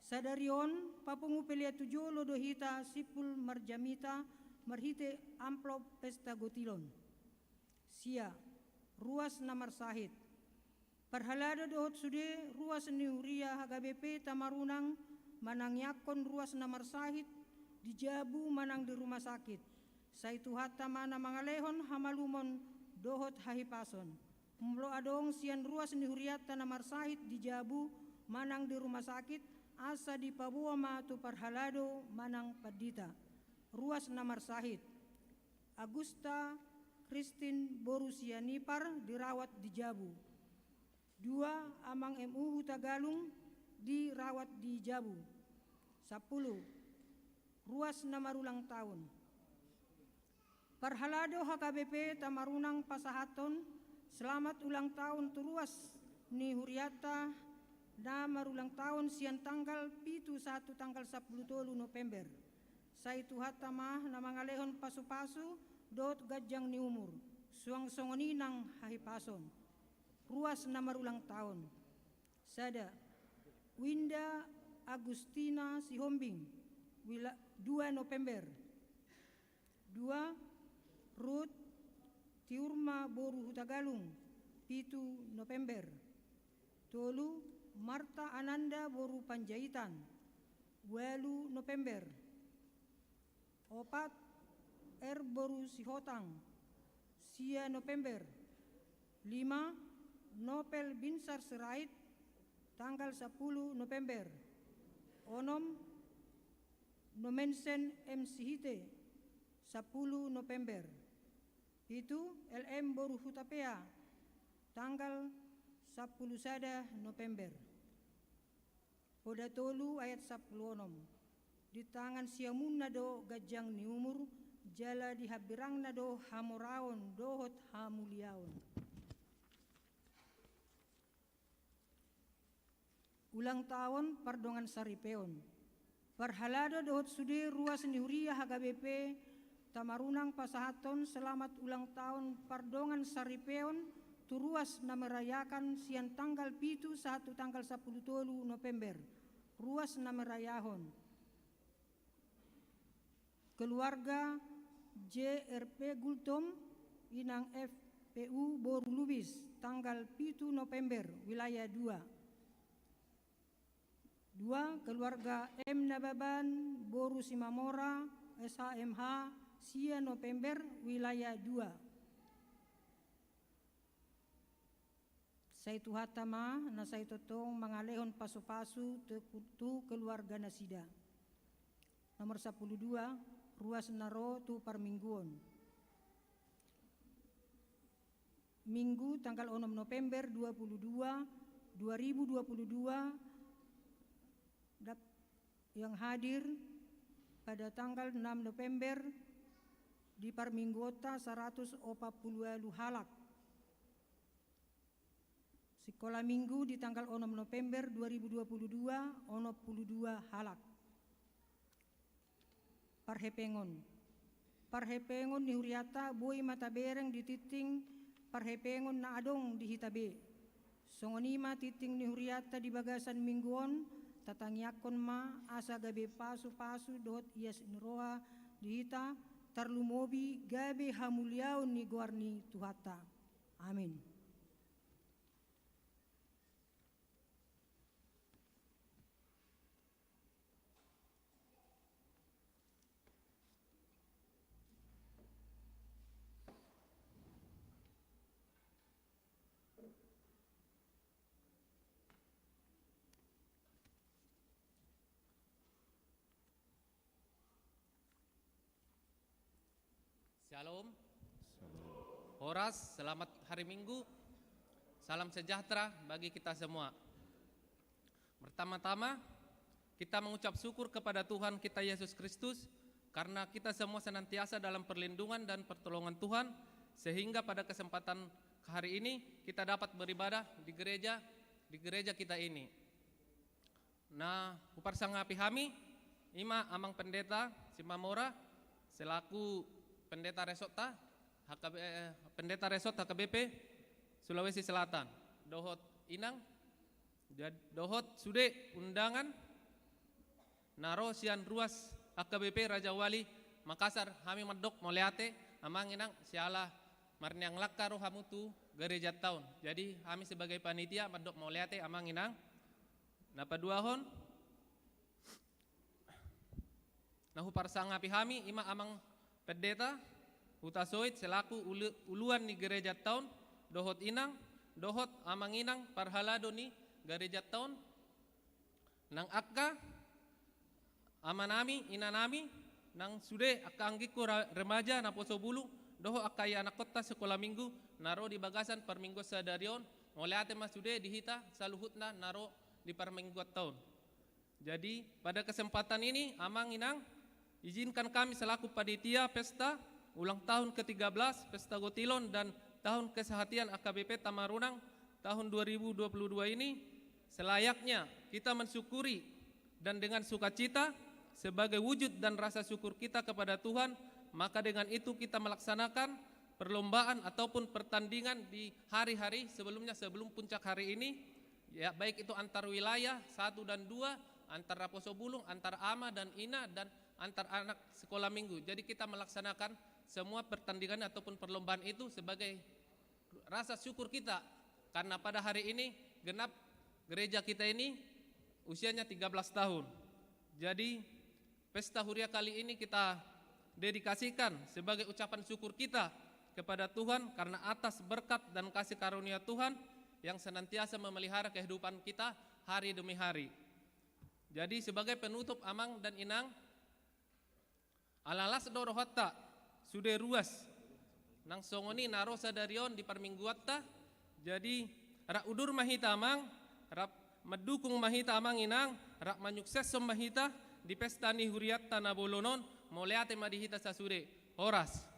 Sadari on, papungu pelean tu jolo do hita simpul marjamita marhite amplop pesta gotilon. Sia, ruas na marsahit. Parhalado dohot sude ruas ni huria H K B P Tamarunang manangiangkon ruas na marsahit di jabu manang di rumah sakit. Sai Tuhanta ma na mangalehon hamalumon dohot hahipason. Molo adong sian ruas ni hurianta na marsahit di jabu manang di rumah sakit, asa dipaboa ma tu parhalado manang pandita. Ruas na marsahit. Agusta Kristin boru Sianipar dirawat di jabu. Dua, Amang M U Hutagalung dirawat di jabu. Sampulu, ruas na marulang taon. Parhalado H K B P Tamarunang pasahathon selamat ulang taon tu ruas ni hurianta na marulang taon sian tanggal pitu sahat tu tanggal sampulu tolu November. Sai Tuhanta ma na mangalehon pasupasu dohot ganjang ni umur, suang songon i nang hahipason. Ruas na marulang taon. Sada, Winda Agustina Sihombing, wila-, dua November. Dua, Ruth Tiurma boru Hutagalung, pitu November. Tolu, Marta Ananda boru Panjaitan, ualu November. Opat, Er boru Sihotang, sia November. Lima, Nopel Binsar Sirait, tanggal sampulu November. Onom, Nomensen M Sihite, sampulu November. Pitu, L M boru Hutapea, tanggal sampulu sada November. Poda tolu ayat sampulu onom. Di tangan siamunna do ganjang ni umur, jala di hambirangna do hamoraon dohot hamuliaon. Ulang taon pardongan saripeon. Parhalado dohot sude ruas ni huria H K B P Tamarunang pasahathon selamat ulang taon pardongan saripeon tu ruas na merayakan sian tanggal pitu sahat tu tanggal sampulu tolu November. Ruas na merayahon. Keluarga J R P Gultom, Inang F P U boru Lubis, tanggal pitu November, wilayah dua. Dua, keluarga M Nababan boru Simamora, S H M H, sia November, wilayah dua. Sai Tuhanta ma na sai tongtong mangalehon pasupasu tu, tu keluarga nasida. Nomor sampulu dua, ruas na ro tu parmingguon. Minggu tanggal onom November dua puluh dua, dua ribu dua puluh dua, dap-, yang hadir pada tanggal enam November di parmingguonta saratus opat puluh ualu halak. Sikola minggu di tanggal onom November dua ribu dua puluh dua, onom puluh dua halak. Parhepengon. Parhepengon ni hurianta boi ma tabereng di tingting parhepengon na adong di hita be. Songon i ma tingting ni hurianta di bagasan minggu on, tatangiangkon ma asa gabe pasupasu dohot ias ni roha di hita, tarlumobi gabe hamuliaon ni goar ni Tuhanta. Amin. Shalom. Horas, selamat hari Minggu. Salam sejahtera bagi kita semua. Pertama-tama, kita mengucap syukur kepada Tuhan kita Yesus Kristus karena kita semua senantiasa dalam perlindungan dan pertolongan Tuhan, sehingga pada kesempatan hari ini kita dapat beribadah di gereja, di gereja kita ini. Na huparsangapi hami, ima Amang Pendeta Simamora, selaku Pendeta Resortta, H K B, eh, Pendeta Resort H K B P Sulawesi Selatan, dohot Inang, jad-, dohot sude undangan na ro sian ruas H K B P Raja Wali Makassar, hami mandok mauliate, Amang Inang, siala marniang langka ro hamu tu garejanta on. Jadi, hami sebagai panitia mandok mauliate, Amang Inang. Na paduahon, na huparsangapi hami, ima Amang Pendeta Hutasoit selaku ulu-, uluan ni garejanta on, dohot Inang, dohot Amang Inang parhalado ni garejanta on, nang angka amanami, inanami, nang sude angka anggingku ra-, remaja, naposo bulung, dohot angka ianakhonta sikola minggu, na ro di bagasan parmingguan sadari on, mauliate ma sude di hita saluhutna na ro di parmingguanta on. Jadi, pada kesempatan ini, Amang Inang, izinkan kami selaku panitia pesta ulang tahun ketiga belas, Pesta Gotilon dan tahun kesehatian A K B P Tamarunang tahun dua ribu dua puluh dua ini, selayaknya kita mensyukuri dan dengan sukacita sebagai wujud dan rasa syukur kita kepada Tuhan Maka dengan itu kita melaksanakan perlombaan ataupun pertandingan di hari-hari sebelumnya, sebelum puncak hari ini, ya, baik itu antar wilayah satu dan dua, antar Raposo Bulung, antar ama dan ina, dan antar anak sekolah minggu. Jadi kita melaksanakan semua pertandingan ataupun perlombaan itu sebagai rasa syukur kita karena pada hari ini genap gereja kita ini usianya tiga belas tahun. Jadi pesta huria kali ini kita dedikasikan sebagai ucapan syukur kita kepada Tuhan karena atas berkat dan kasih karunia Tuhan yang senantiasa memelihara kehidupan kita hari demi hari. Jadi sebagai penutup, Amang dan Inang, ala las do rohanta sude ruas nang songon i na ro sadari on di parmingguanta. Jadi rap udur ma hita, Amang, rap mandukung ma hita, Amang Inang, rap manyukseshon ma hita di pesta ni hurianta na bolon on. Mauliate ma di hita sasude. Horas.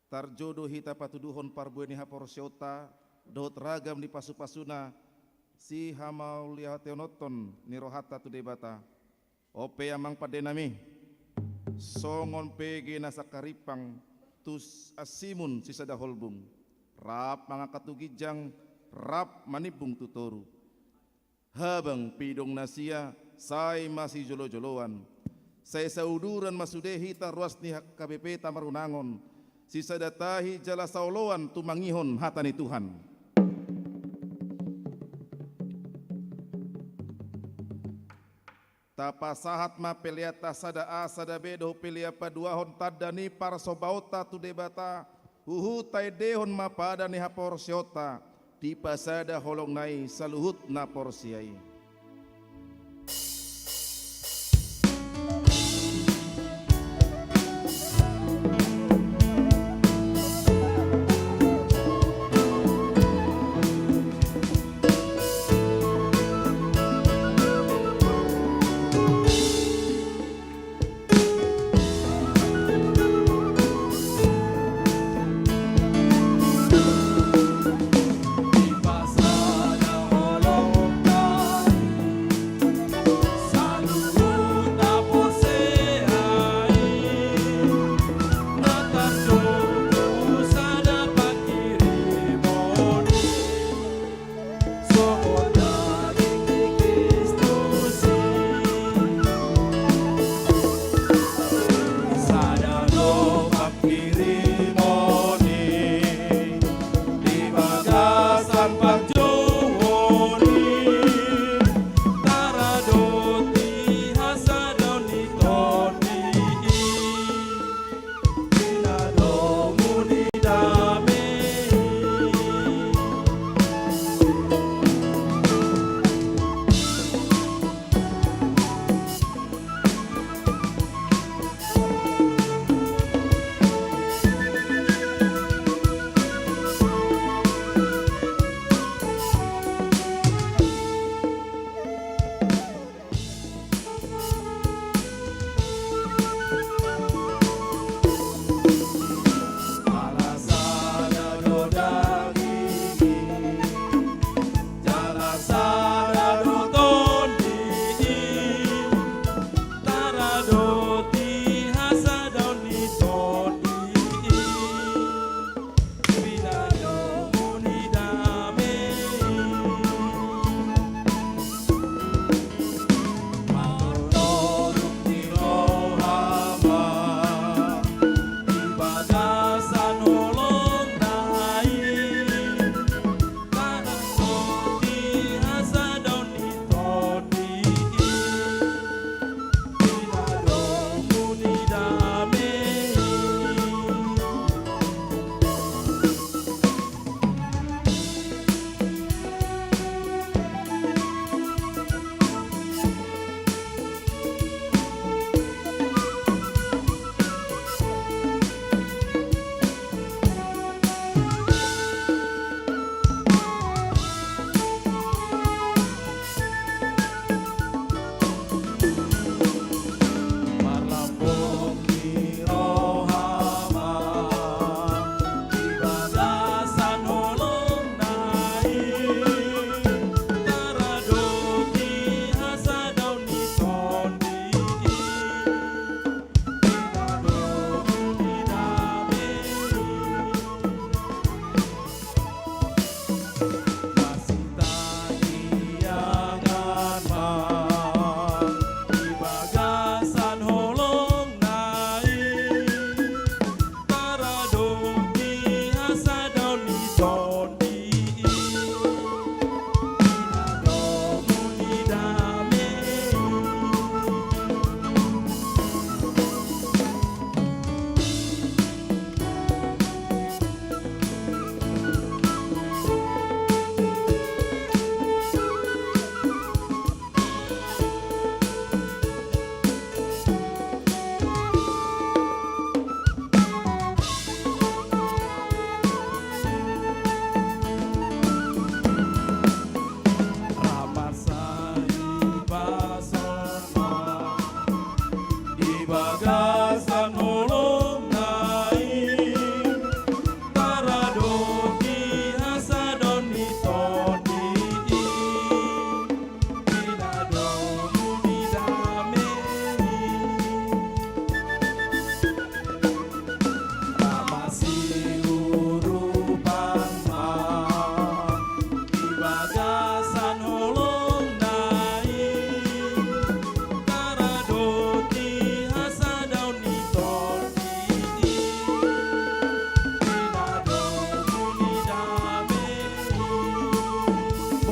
Tarjodo hita patuduhon parbue ni haporseaonta dohot ragam ni pasupasuna sihamauliateononton ni rohanta tu Debata. On pe, Amang pandenami, songon pege na sangkarimpang tu ansimun sisada holbung, rap mangangkat tu ginjang, rap manimbung tu toru. Habang pidong na sia sai masijolojoloan. Sai sauduran ma sude hita ruas ni H K B P-ta marunangon, sisada tahi jala saoloan tumangihon hata ni Tuhan. Tapasahat ma peleanta sada A sada B dohot pelean paduahon tanda ni parsombaonta tu Debata. Huhut taendehon ma padan ni haporseaonta, dipasada holong nai saluhut na porsea i.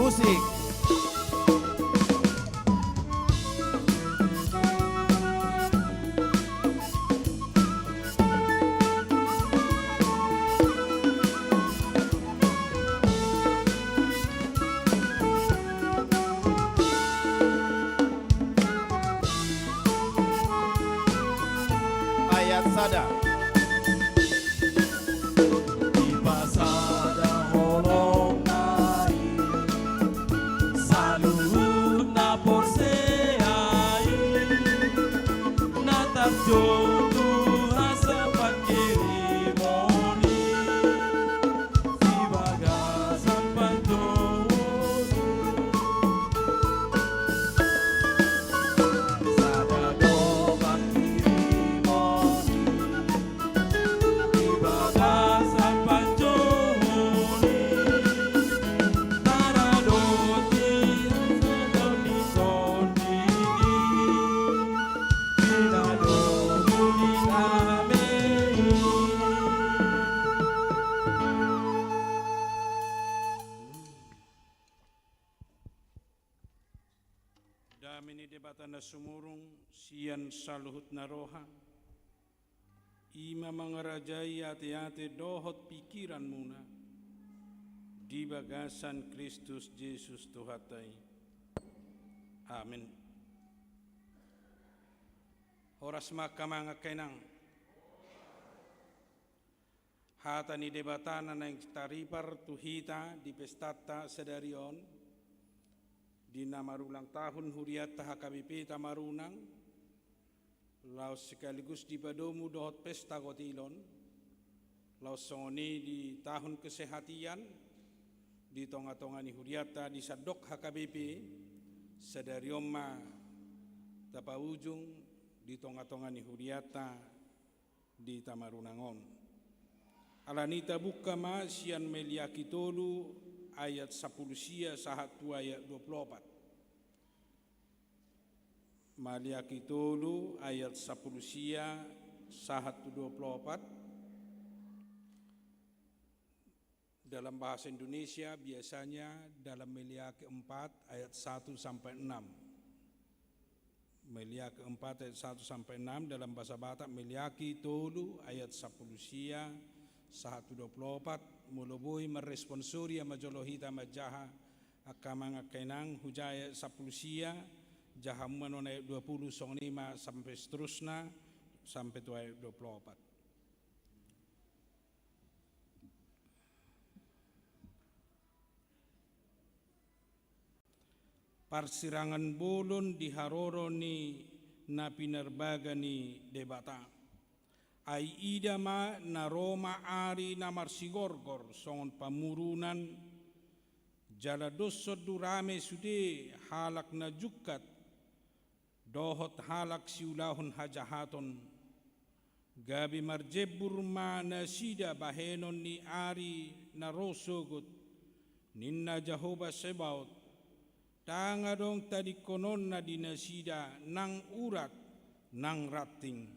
Musik. Ayat sada. Dipasada holongna i saluhut na porsea i, na tardongan tu hasa panghirimon i. Di bagasan pandohot i, sada do panghirimon i. Di bagasan pandohot i, sada do di hasa na di tondi i. Di na domu di nami. Dame ni Debata na sumurung sian saluhut na roha, i ma mangarajai ateate dohot pingkiranmuna di bagasan Kristus Jesus Tuhanta i. Amen. Horas ma angka amang, angka inang. Hata ni Debata na naeng taripar tu hita di pestanta sadari on, di na marulang tahun hurianta H K B P Tamarunang, laos sekaligus dipadomu dohot pesta gotilon, laos songon i di tahun kesehatian, di tonga-tonga ni hurianta di sandok H K B P, sadari on ma tapaujung di tonga-tonga ni hurianta di Tamarunang on. Alani i tabuka ma sian Meleaki tolu ayat sampulu sia sahat tu ayat dua pulu opat. Meleaki tolu ayat sampulu sia sahat tu dua pulu opat. Dalam bahasa Indonesia biasanya dalam Meleaki empat ayat satu sampai enam. Meleaki empat ayat satu sampai enam, dalam bahasa Batak Meleaki tolu ayat sampulu sia sahat tu dua pulu opat. Molo boi marresponsori ma jolo hita manjaha, angka amang, angka inang, hujaha ayat sampulu sia, jaha ma annon ayat dua pulu, songon i ma sampe seterusna, sampe tu ayat dua pulu opat. Parsirangan bolon di haroro ni na pinarbaga ni Debata. Ai ida ma, na ro ma ari na marsigorgor songon pamurunan, jala dos sondu rame sude halak na jungkat dohot halak siulahon hajahaton. Gabe marjembur ma nasida bahenon ni ari na ro sogot, ninna Jahowa Sebaot. Ndang adong tadingkononna di nasida nang urat nang ranting.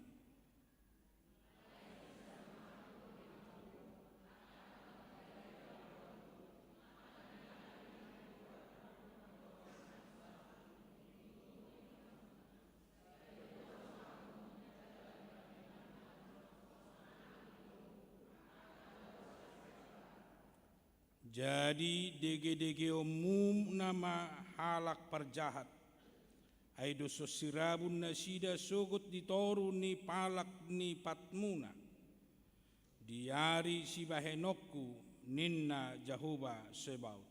Jadi degedegeonmuna ma halak parjahat, ai dos sirabun nasida sogot di toru ni palak ni patmuna di ari sibahenonku, ninna Jahowa Sebaot.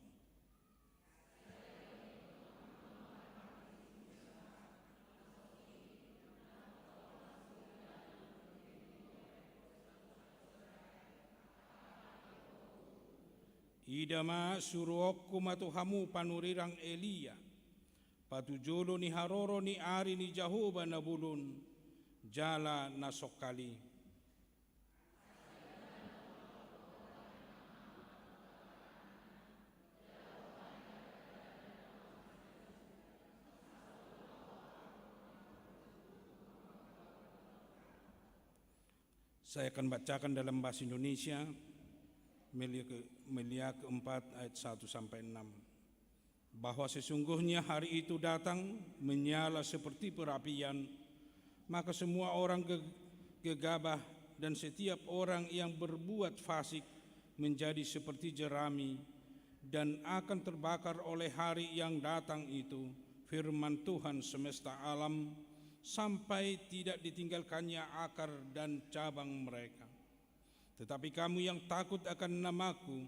Ida ma, suruonku ma tu hamu panurirang Elia, patujolo ni haroro ni ari ni Jahowa na bolon jala na songkal i. Saya akan bacakan dalam bahasa Indonesia, Meleaki, Meleaki empat ayat satu sampai enam. Bahwa sesungguhnya hari itu datang menyala seperti perapian, maka semua orang ge-, gegabah dan setiap orang yang berbuat fasik menjadi seperti jerami dan akan terbakar oleh hari yang datang itu, firman Tuhan semesta alam, sampai tidak ditinggalkannya akar dan cabang mereka. Tetapi kamu yang takut akan namaku,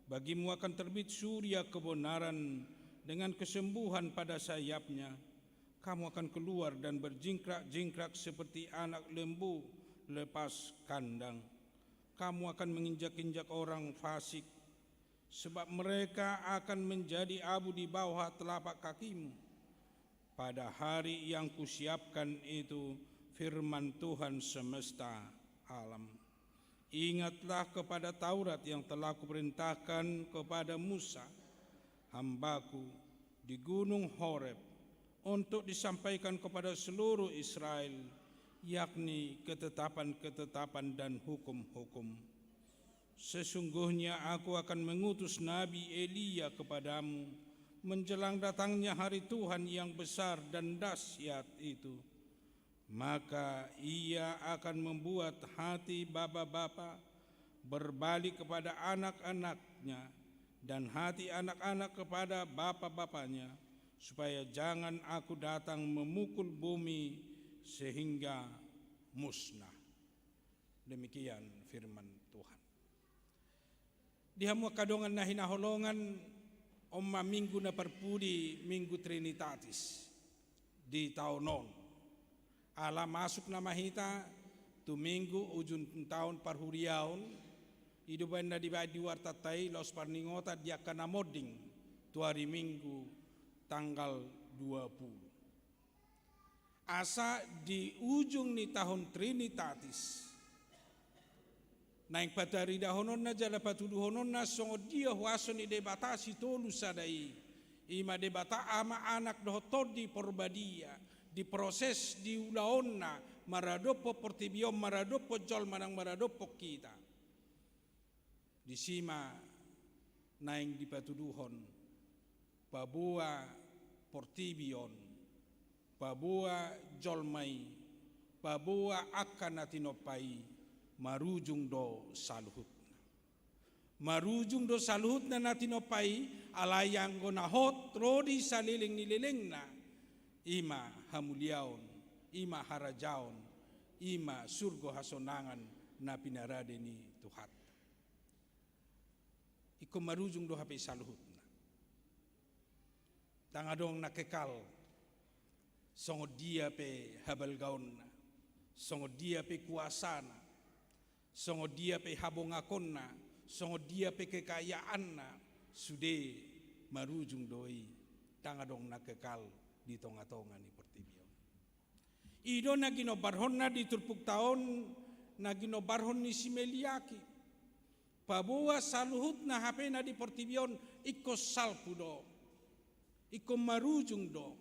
bagimu akan terbit surya kebenaran dengan kesembuhan pada sayapnya. Kamu akan keluar dan berjingkrak-jingkrak seperti anak lembu lepas kandang. Kamu akan menginjak-injak orang fasik, sebab mereka akan menjadi abu di bawah telapak kakimu. Pada hari yang kusiapkan itu, firman Tuhan semesta alam. Ingatlah kepada Taurat yang telah kuperintahkan kepada Musa, hambaku, di gunung Horeb, untuk disampaikan kepada seluruh Israel, yakni ketetapan-ketetapan dan hukum-hukum. Sesungguhnya aku akan mengutus nabi Elia kepadamu menjelang datangnya hari Tuhan yang besar dan dahsyat itu. Maka ia akan membuat hati bapa-bapa berbalik kepada anak-anaknya, dan hati anak-anak kepada bapa-bapanya, supaya jangan aku datang memukul bumi sehingga musnah. Demikian firman Tuhan. Di hamu angka dongan na hinaholongan, on ma minggu na parpudi, Minggu Trinitatis di taon on. Ala masuk nama hita tu minggu ujung taon parhuriaon, i do umbahen na dibaen di wartanta i laos parningotan di angka na monding tu ari Minggu tanggal dua puluh. Asa di ujung ni taon Trinitatis, naeng pataridahononna jala patuduhononna songon dia huaso ni Debata sitolu sada i, i ma Debata Ama, Anak dohot Tondi Porbadia, diproses di ulaonna maradophon portibi on, maradophon jolma nang maradophon hita. Disi ma naeng dipatuduhon paboa portibi on, paboa jolma i, paboa angka na tinompa i, marujung do saluhutna. Marujung do saluhutna na tinompa i, alai anggo na hot ro di saleleng ni lelengna, i ma hamuliaon, i ma harajaon, i ma surgo hasonangan na pinarade ni Tuhanta. Ingkon marujung do hape saluhutna. Ndang adong na kekal, songon dia pe habalgaonna, songon dia pe kuasana, songon dia pe habongakonna, songon dia pe kekayaanna, sude marujung do i, ndang adong na kekal di tonga-tonga ni portibi on. I do na ginombarhonna di turpukta on, na ginombarhon ni si Meliaki. Paboa saluhutna hape na di portibi on ingkon salpu do, ingkon marujung do,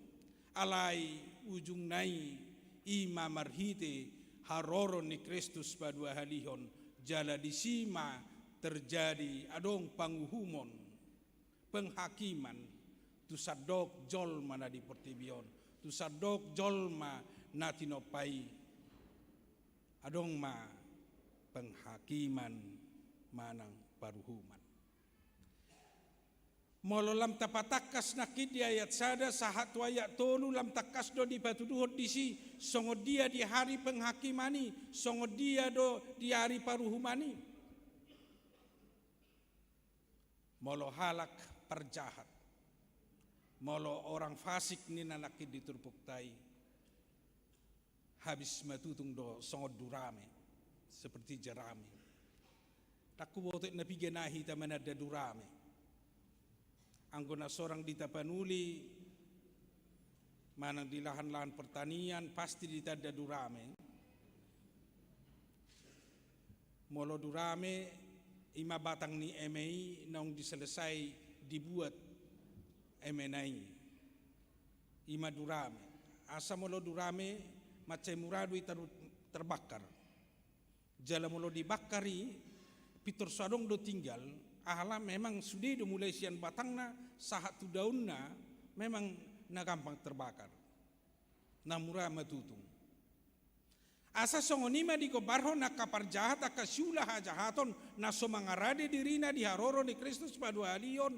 alai ujungna i, i ma marhite haroro ni Kristus paduahalihon, jala disi ma terjadi adong panguhumon, penghakiman, tu sandok jolma na di portibi on, tu sandok jolma na tinompa i. Adong ma penghakiman manang paruhuman. Molo lam tapatangkas nangkin di ayat sada sahat tu ayat tolu, lam tangkas do dipatuduhon disi songon dia di ari penghakiman i, songon dia do di ari paruhuman i. Molo halak parjahat, molo orang fasik ninna nangkin di turpukta i, habis ma tutung do songon durame, seperti jerami. Ndang huboto na piga na hita mananda durame. Anggo na sorang di Tapanuli, manang di lahan-lahan pertanian, pasti ditanda durame. Molo durame, i ma batang ni eme i naung diselesai dibuat emena i. I ma durame. Asa molo durame, mansai mura do i ter-, terbakar. Jala molo dibakar i, pintor so adong do tinggal, Ala memang sude do mulai sian batangna sahat tu daunna, memang na gampang terbakar, na mura matutung. Asa songon i ma digombarhon angka parjahat, angka siula hajahaton, na so mangarade dirina di haroro ni Kristus paduahalihon,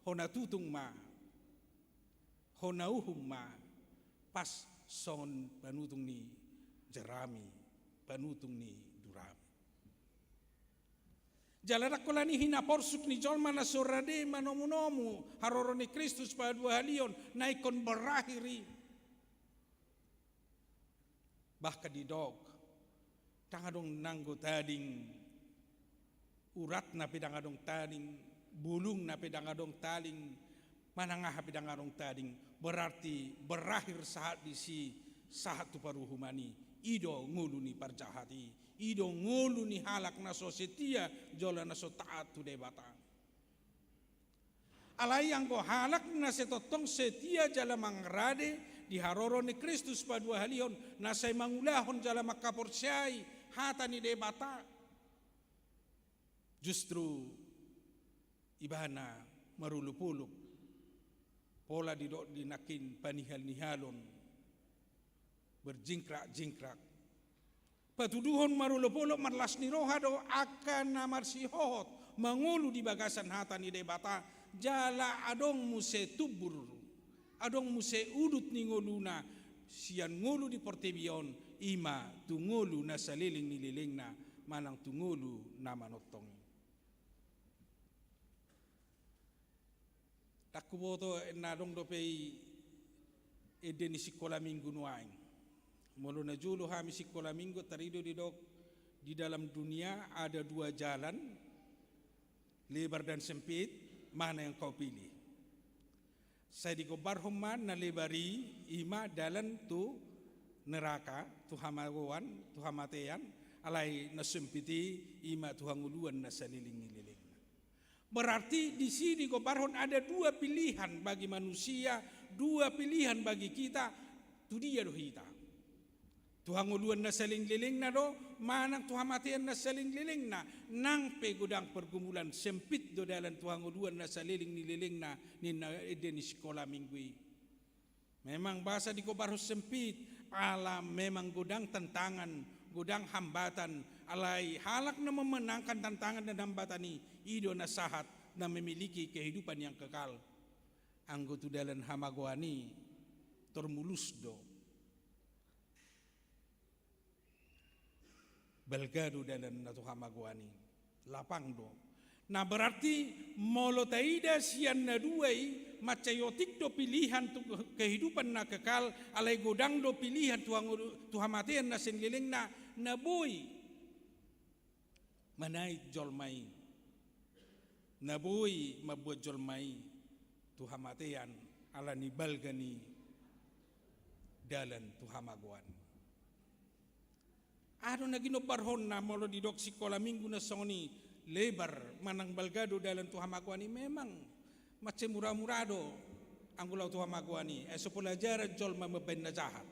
hona tutung ma, hona uhum ma, pas songon panutung ni jerami, panutung ni durami. Jala ndang holan i hinaporsuk ni jolma na so rade manomunomu haroro ni Kristus paduahalihon na ingkon berakhir i. Bahkan didok, ndang adong nanggo tading, uratna pe ndang adong tading, bulungna pe ndang adong tading, manang aha pe ndang adong tading, berarti berakhir sahat disi, sahat tu paruhuman i. I do ngolu ni parjahat i, i do ngolu ni halak na so setia jala na so taat tu Debata. Alai anggo halak na sai tongtong setia jala mangarade di haroro ni Kristus paduahalihon, na sai mangulahon jala mangkaporseai hata ni Debata, justru ibana marolopolop, pola didok di nangkin, panihal-nihalon, berjingkrak-jingkrak. Patuduhon marolopolop, marlas ni roha do angka na marsihohot mangolu di bagasan hata ni Debata, jala adong muse tumbur, adong muse udut ni ngoluna, sian ngolu di portibi on, i ma tu ngolu na saleleng ni lelengna, manang tu ngolu na manongtong i. Ndang huboto na adong dope i ende ni sikola minggu nuaeng. Molo najolo hami sikola minggu, tarido didok, di dalam dunia ada dua jalan, lebar dan sempit, mana yang kau pilih? Sai digombarhon ma na lebar i, i ma dalan tu neraka, tu hamagoan, tu hamatean, alai na sempit i, i ma tu hangoluan na saleleng ni lelengna. Berarti disi digombarhon ada dua pilihan bagi manusia, dua pilihan bagi kita, tu dia do hita. Tu hangoluan na saleleng ni lelengna do, manang tu hamatean na saleleng ni lelengna, nang pe godang pergumulan, sempit do dalan tu hangoluan na saleleng ni lelengna, ninna ende ni sikola minggu i. Memang boasa digombarhon sempit, ala memang godang tantangan, godang hambatan, alai halak na memenangkan tantangan dan hambatan i, i do na sahat, na memiliki kehidupan yang kekal. Anggo tu dalan hamagoan i, tor mulus do. Balga do dalan na tu hamagoan i, lapang do. Nah, berarti molo taida sian na dua i, mansai otik do pilihan tu kehidupan na kekal, alai godang do pilihan tu hangolu-, tu hamatean na saleleng ni lelengna, na boi manait jolma i, na boi mambuat jolma i tu hamatean, ala ni balga ni dalan tu hamagoan. Aha do na ginombarhonna molo didok sikola minggu na songon i, lebar manang balga do dalan tu hamagoan i? Memang mansai mura-mura do anggo laho tu hamagoan i, ai so pola ajaran jolma mambahen na jahat.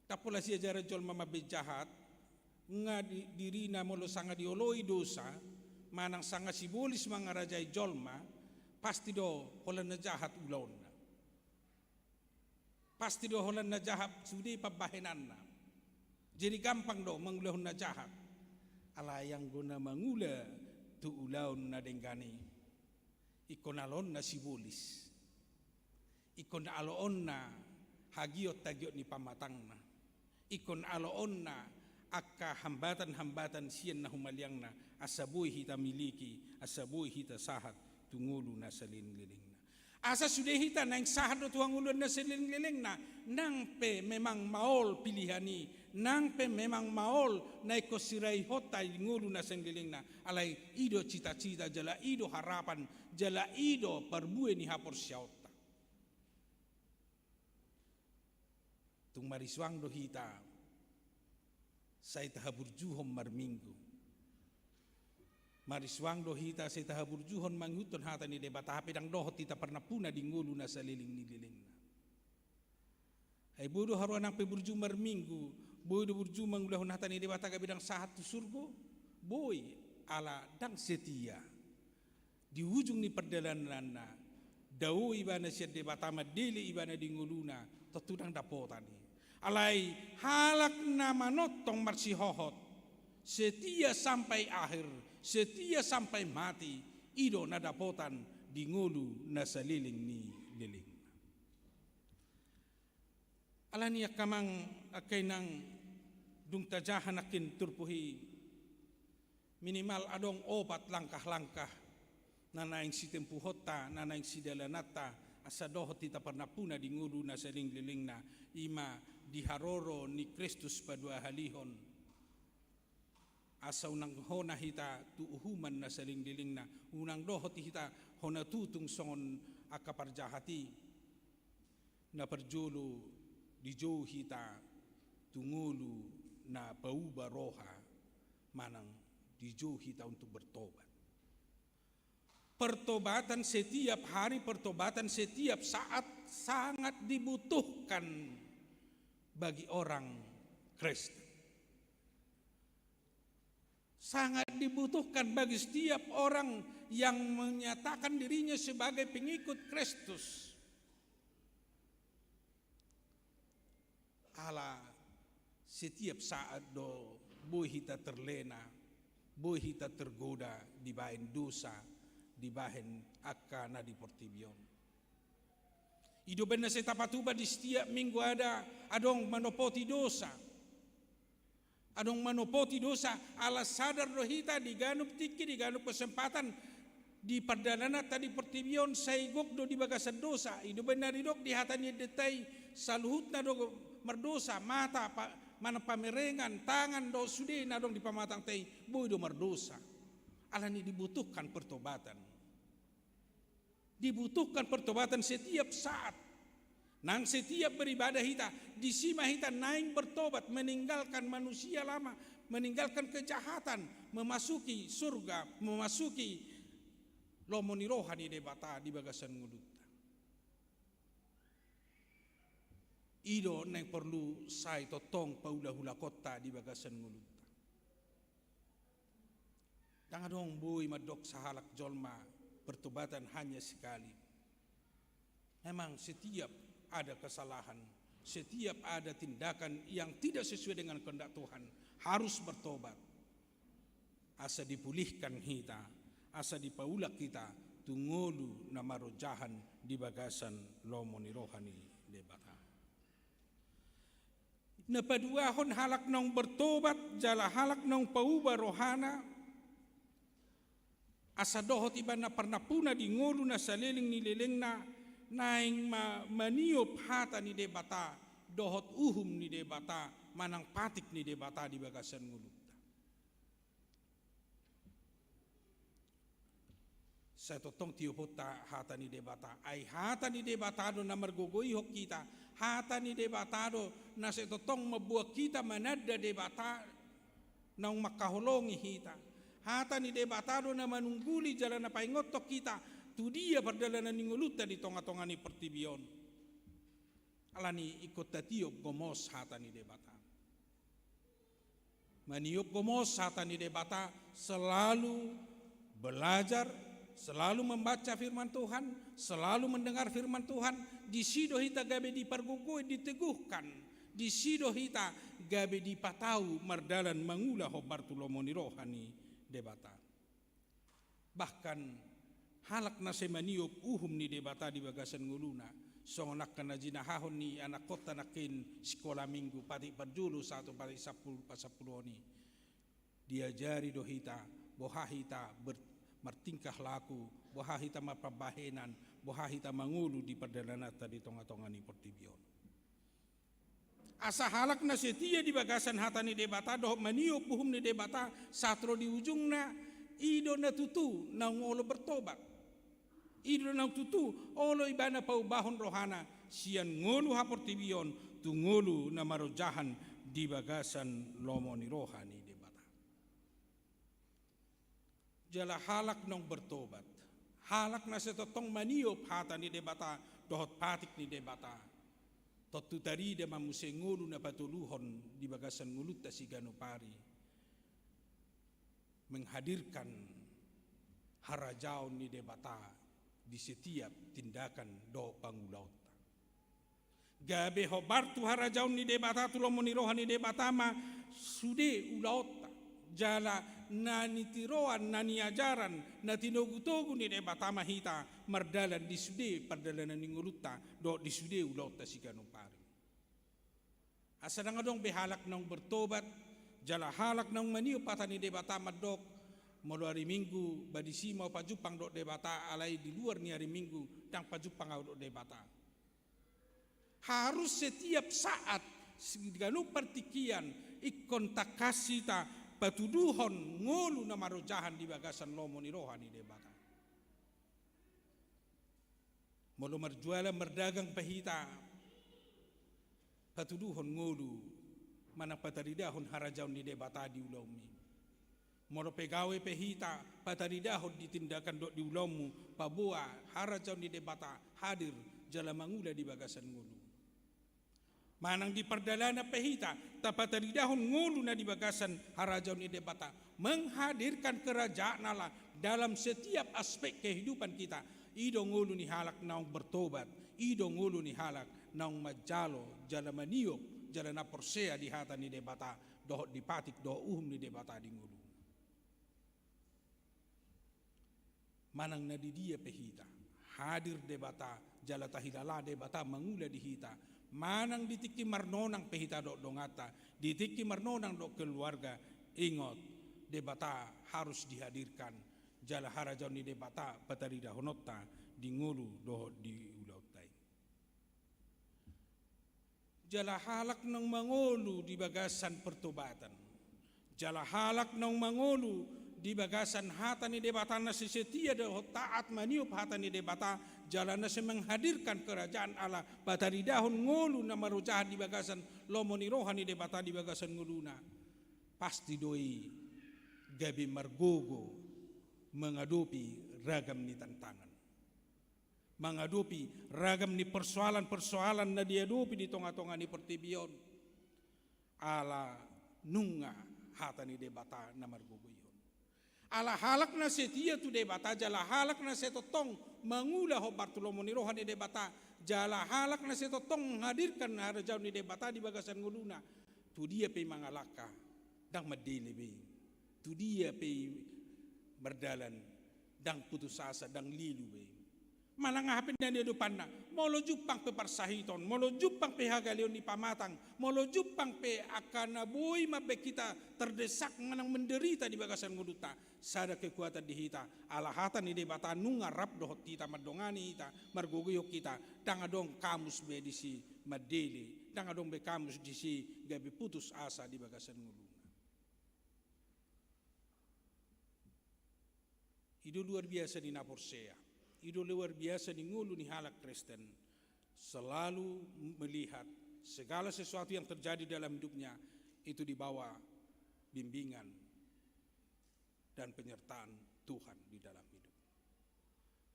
Ndang pola siajaran jolma mambahen jahat, nga di-, dirina molo sanga dioloi dosa, manang sanga sibolis mangarajai jolma, pasti do holan na jahat ulaonna. Pasti do holan na jahat sude pambahenanna. Jadi gampang do mangulahon na jahat. Alai anggo na mangula tu ulaon na denggan i, ingkon aloonna sibolis. Ingkon aloonna hagiot-hagiot ni pamatangna. Ingkon aloonna angka hambatan-hambatan sian na humaliangna, asa boi hita miliki, asa boi hita sahat tu ngolu na saleleng ni lelengna. Asa sude hita naeng sahat do tu hangoluan na saleleng ni lelengna, nang pe memang maol pilihan i, nang pe memang maol na ingkon siraihonta i ngolu na saleleng ni lelengna, alai i do cita-cita, jala i do harapan, jala i do parbue ni haporseaonta. Tung marisuang do hita sai tahaburjuhon marminggu. Marisuang do hita sai tahaburjuhon mangihuthon hata ni Debata, hape ndang dohot hita parnampuna di ngolu na saleleng ni lelengna. Ai boi do haroa nang pe burju marminggu, boi do burju mangulahon hata ni Debata gabe ndang sahat tu surgo? Boi, Ala ndang setia, di ujung ni pardalananna, dao ibana sian Debata, mandele ibana di ngoluna, tontu ndang dapotan i. Alai halak na manongtong marsihohot, setia sampai akhir, setia sampai mati, i do na dapotan di ngolu na saleleng ni lelengna. Alani angka amang, angka inang, dung tajaha nangkin turpuk i, minimal adong opat langkah-langkah na naeng sitempuhonta, na naeng sidalananta, asa dohot hita parnampuna di ngolu na saleleng lelengna, i ma di haroro ni Kristus paduahalihon. Asa unang hona hita tu uhuman na saleleng lelengna, unang dohot hita hona tutung songon angka parjahat i. Na parjolo, dijou hita tu ngolu na pauba roha, manang dijou hita untuk bertobat. Pertobatan setiap hari, pertobatan setiap saat sangat dibutuhkan bagi orang Kristen. Sangat dibutuhkan bagi setiap orang yang menyatakan dirinya sebagai pengikut Kristus. Ala setiap saat do boi hita terlena, boi hita tergoda dibahen dosa, dibahen angka na di portibi on. I do umbahen na sai tapatupa di setiap minggu ada adong manopoti dosa. Adong manopoti dosa, ala sadar do hita di ganup tingki, di ganup kesempatan, di pardalananta di portibi on, sai gok do di bagasan dosa. I do umbahen na didok di hata ni endenta i, saluhutna do mardosa, mata, pa-, manang pamerengan, tangan dohot sude na adong di pamatangta i, boi do mardosa. Alani dibutuhkan pertobatan. Dibutuhkan pertobatan setiap saat. Nang setiap beribadah hita, disi ma hita naeng bertobat, meninggalkan manusia lama, meninggalkan kejahatan, memasuki surga, memasuki lomo ni roha ni Debata di bagasan ngolunta. I do naeng porlu sai tongtong paulahulakonta di bagasan ngolunta. Ndang adong boi mandok sahalak jolma pertobatan hanya sekali. Memang setiap ada kesalahan, setiap ada tindakan yang tidak sesuai dengan kehendak Tuhan, harus bertobat. Asa dipulihkan hita, asa dipaulak hita tu ngolu na marojahan di bagasan lomo ni roha ni Debata. Na paduahon, halak naung bertobat jala halak naung pauba rohana, asa dohot ibana parnampuna di ngolu na saleleng ni lelengna, naeng ma maniop hata ni Debata dohot uhum ni Debata manang patik ni Debata di bagasan ngolunta. Sai tongtong tioponta hata ni Debata, ai hata ni Debata do na margogoihon hita, hata ni Debata do na sai tongtong mamboan hita mananda Debata naung mangkaholongi hita, hata ni Debata do na manungguli jala na paingothon hita tu dia pardalanan ni ngolunta di tongatonga ni portibi on. Alani ingkon tatiop gomos hata ni Debata. Maniop gomos hata ni Debata, selalu belajar, selalu membaca firman Tuhan, selalu mendengar firman Tuhan, disi do hita gabe dipargogoi, diteguhkan, disi do hita gabe dipatau mardalan mangula hombar tu lomo ni roha ni Debata. Bahkan halak na sai maniop uhum ni Debata di bagasan ngoluna, songon angka na jinahahon ni anakkonta nangkin sikola minggu, patik parjolo sahat tu patik sampulu, pasampuluon i. Diajari do hita boha hita ber-, martingkah laku, boha hita marpambahenan, boha hita mangolu di pardalananta di tongatonga ni portibi on. Asa halak na setia di bagasan hata ni Debata dohot maniop uhum ni Debata sahat ro di ujungna, i do na tutu naung olo bertobat. I do naung tutu olo ibana paubahon rohana sian ngolu haportibion tu ngolu na marojahan di bagasan lomo ni roha ni Debata. Jala halak naung bertobat, halak na sai tongtong maniop hata ni Debata dohot patik ni Debata, tontu tarida ma muse ngolu na patoluhon di bagasan ngolunta siganup ari. menghadirkan harajaon ni Debata di setiap tindakan dohot pangulaonta. Gabe hombar tu harajaon ni Debata, tu lomo ni roha ni Debata ma sude ulaonta. Jala na nitiroan, na niajaran, na tinogutogu ni Debata ma hita mardalan di sude pardalanan ni ngolunta dohot di sude ulaonta siganup ari. Asa ndang adong be halak naung bertobat, jala halak naung maniop hata ni Debata mandok, molo ari Minggu, ba disi ma au pajumpang dohot Debata, alai di luar ni ari Minggu, ndang pajumpang au dohot Debata. Harus setiap saat, siganup partingkian, ingkon tangkas hita patuduhon ngolu na marojahan di bagasan lomo ni roha ni Debata. Molo marjualan mardagang pe hita, patuduhon ngolu manang pataridahon harajaon ni Debata di ulaonmi. Molo pegawe pe hita, pataridahon di tindakan dohot di ulaonmu, paboa harajaon ni Debata hadir jala mangula di bagasan ngolu. Manang di pardalanan pe hita, tapataridahon ngolu na di bagasan harajaon ni Debata, menghadirkan kerajaan Allah dalam setiap aspek kehidupan kita. I do ngolu ni halak naung bertobat, i do ngolu ni halak naung manjalo jala maniop jala na porsea di hata ni Debata, dohot di patik dohot uhum ni Debata di ngolu. Manang na di dia pe hita, hadir Debata, jala tahilala Debata mangula di hita. Manang di tingki marnonang pe hita dohot donganta, di tingki marnonang dohot keluarga, ingot, Debata harus dihadirkan. Jala harajaon ni Debata pataridahononta di ngolu dohot di ulaonta i. Jala halak naung mangolu di bagasan pertobatan. Jala halak naung mangolu di bagasan hata ni Debata, na sai setia dohot taat maniop hata ni Debata, jala na sai menghadirkan kerajaan Allah, pataridahon ngolu na marojahan di bagasan lomo ni roha ni Debata di bagasan ngoluna. Pasti do i gabe margogo mangadopi ragam ni tantangan. Mangadopi ragam ni persoalan-persoalan na diadopi di tonga-tonga ni portibi on. Ala nunga hata ni Debata na margogo i on. Ala halak na setia tu Debata, jala halak na sai tongtong mangula hombar tu lomo ni roha ni Debata, jala halak na sai tongtong menghadirkan harajaon ni Debata di bagasan ngoluna. Tu dia pe i mangalangka, ndang mandele be i. Tu dia pe i mardalan, ndang putus asa, ndang lilu be i. Manang aha pe na niadopanna, molo jumpang pe parsahiton, molo jumpang pe hagaleon ni pamatang, molo jumpang pe angka na boi mambaen hita terdesak manang menderita di bagasan ngolunta, sada kekuatan di hita, ala hata ni Debata nunga rap dohot hita, mandongani hita, margogoihon hita, ndang adong kamus be disi mandele, ndang adong be kamus disi gabe putus asa di bagasan ngoluna. I do luar biasa ni na porsea. I do luar biasa ni ngolu ni halak Kristen. Selalu melihat segala sesuatu yang terjadi dalam hidupnya itu di bawah bimbingan dan penyertaan Tuhan di dalam hidup.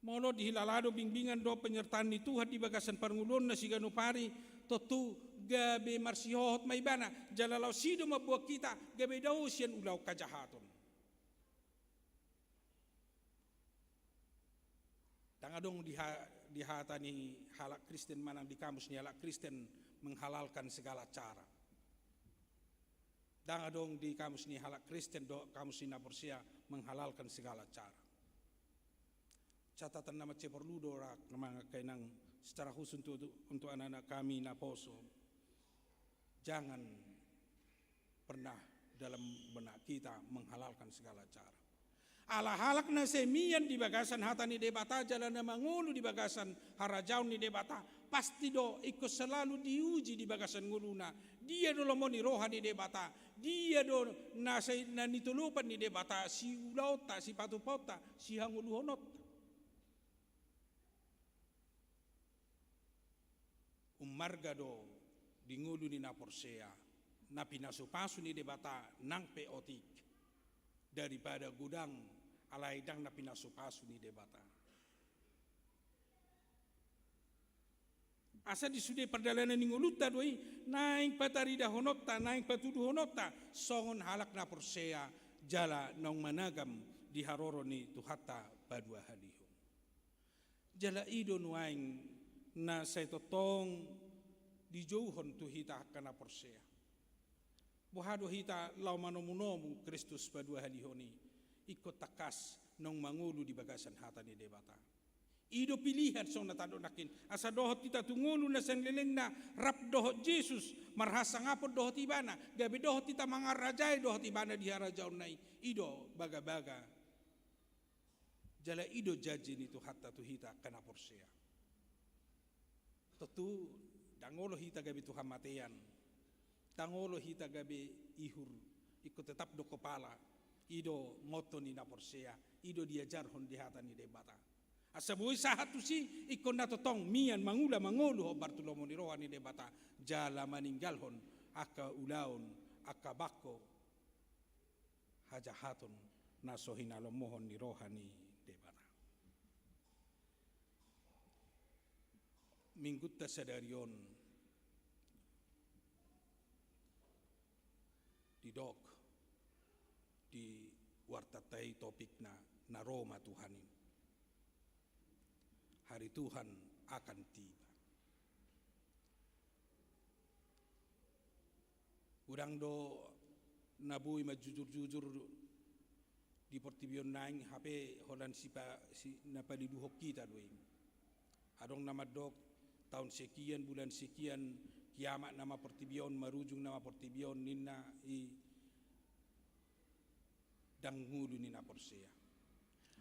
Molo dihilala do bimbingan dohot penyertaan ni Tuhan di bagasan parngoluonna siganup ari, tontu gabe marsihohot ma ibana, jala laos i do mamboan hita gabe dao sian ulaon hajahaton. Ndang adong di ha-, di hata ni halak Kristen manang di kamus ni halak Kristen menghalalkan segala cara. Ndang adong di kamus ni halak Kristen dohot kamus ni na porsea menghalalkan segala cara. Catatan na mansai porlu do, angka amang, angka inang, secara khusus untuk, untuk anak-anak kami naposo. Jangan pernah dalam benak kita menghalalkan segala cara. Ala halak na sai mian di bagasan hata ni Debata jala na mangolu di bagasan harajaon ni Debata, pasti do ingkon selalu diuji di bagasan ngoluna. Dia do lomo ni roha ni Debata, dia do na sai na nitolopan ni Debata, siulaonta, sipatupaonta, sihangoluhononta. Ummarga do di ngolu ni na porsea na pinasupasu ni Debata nang pe otik, daripada godang alai ndang na pinasupasu ni Debata. Asa di sude pardalanan ni ngolunta do i naeng pataridahononta, naeng patuduhononta songon halak na porsea, jala naung managam di haroro ni Tuhanta paduahalihon. Jala i do nuaeng na sai tongtong dijouhon tu hita angka na porsea. Boha do hita laho manomunomu Kristus paduahalihon i, ingkon tangkas naung mangolu di bagasan hata ni Debata. I do pilihan songon na tadok nangkin, asa dohot hita tu ngolu na saleleng na rap dohot Jesus, marhasangapon dohot Ibana, gabe dohot hita mangarajai dohot Ibana di harajaonna i. I do bagabaga. Jala i do janji ni Tuhanta tu hita angka na porsea. Tontu, ndang olo hita gabe tu hamatean, ndang olo hita gabe ihur, ingkon tetap do kopala. I do motto ni na porsea, i do diajarhon di hata ni Debata. Asa boi sahat tusi, ingkon na tongtong mian mangula mangolu hombar tu lomo ni roha ni Debata, jala maninggalhon angka ulaon, angka bangko, hajahaton na so hinalomohon ni roha ni Debata. Minggunta sadari on didok di wartanta i topikna, na ro ma Tuhan i. Hari Tuhan akan tiba. Godang do na boi manjujur-jujur di portibi on naeng, hape holan sipa-, si-, na paliluhon hita do i. Adong na mandok, taon sekian, bulan sekian, kiamat nama portibi on, marujung nama portibi on, ninna i. Ndang ngolu ni na porsea.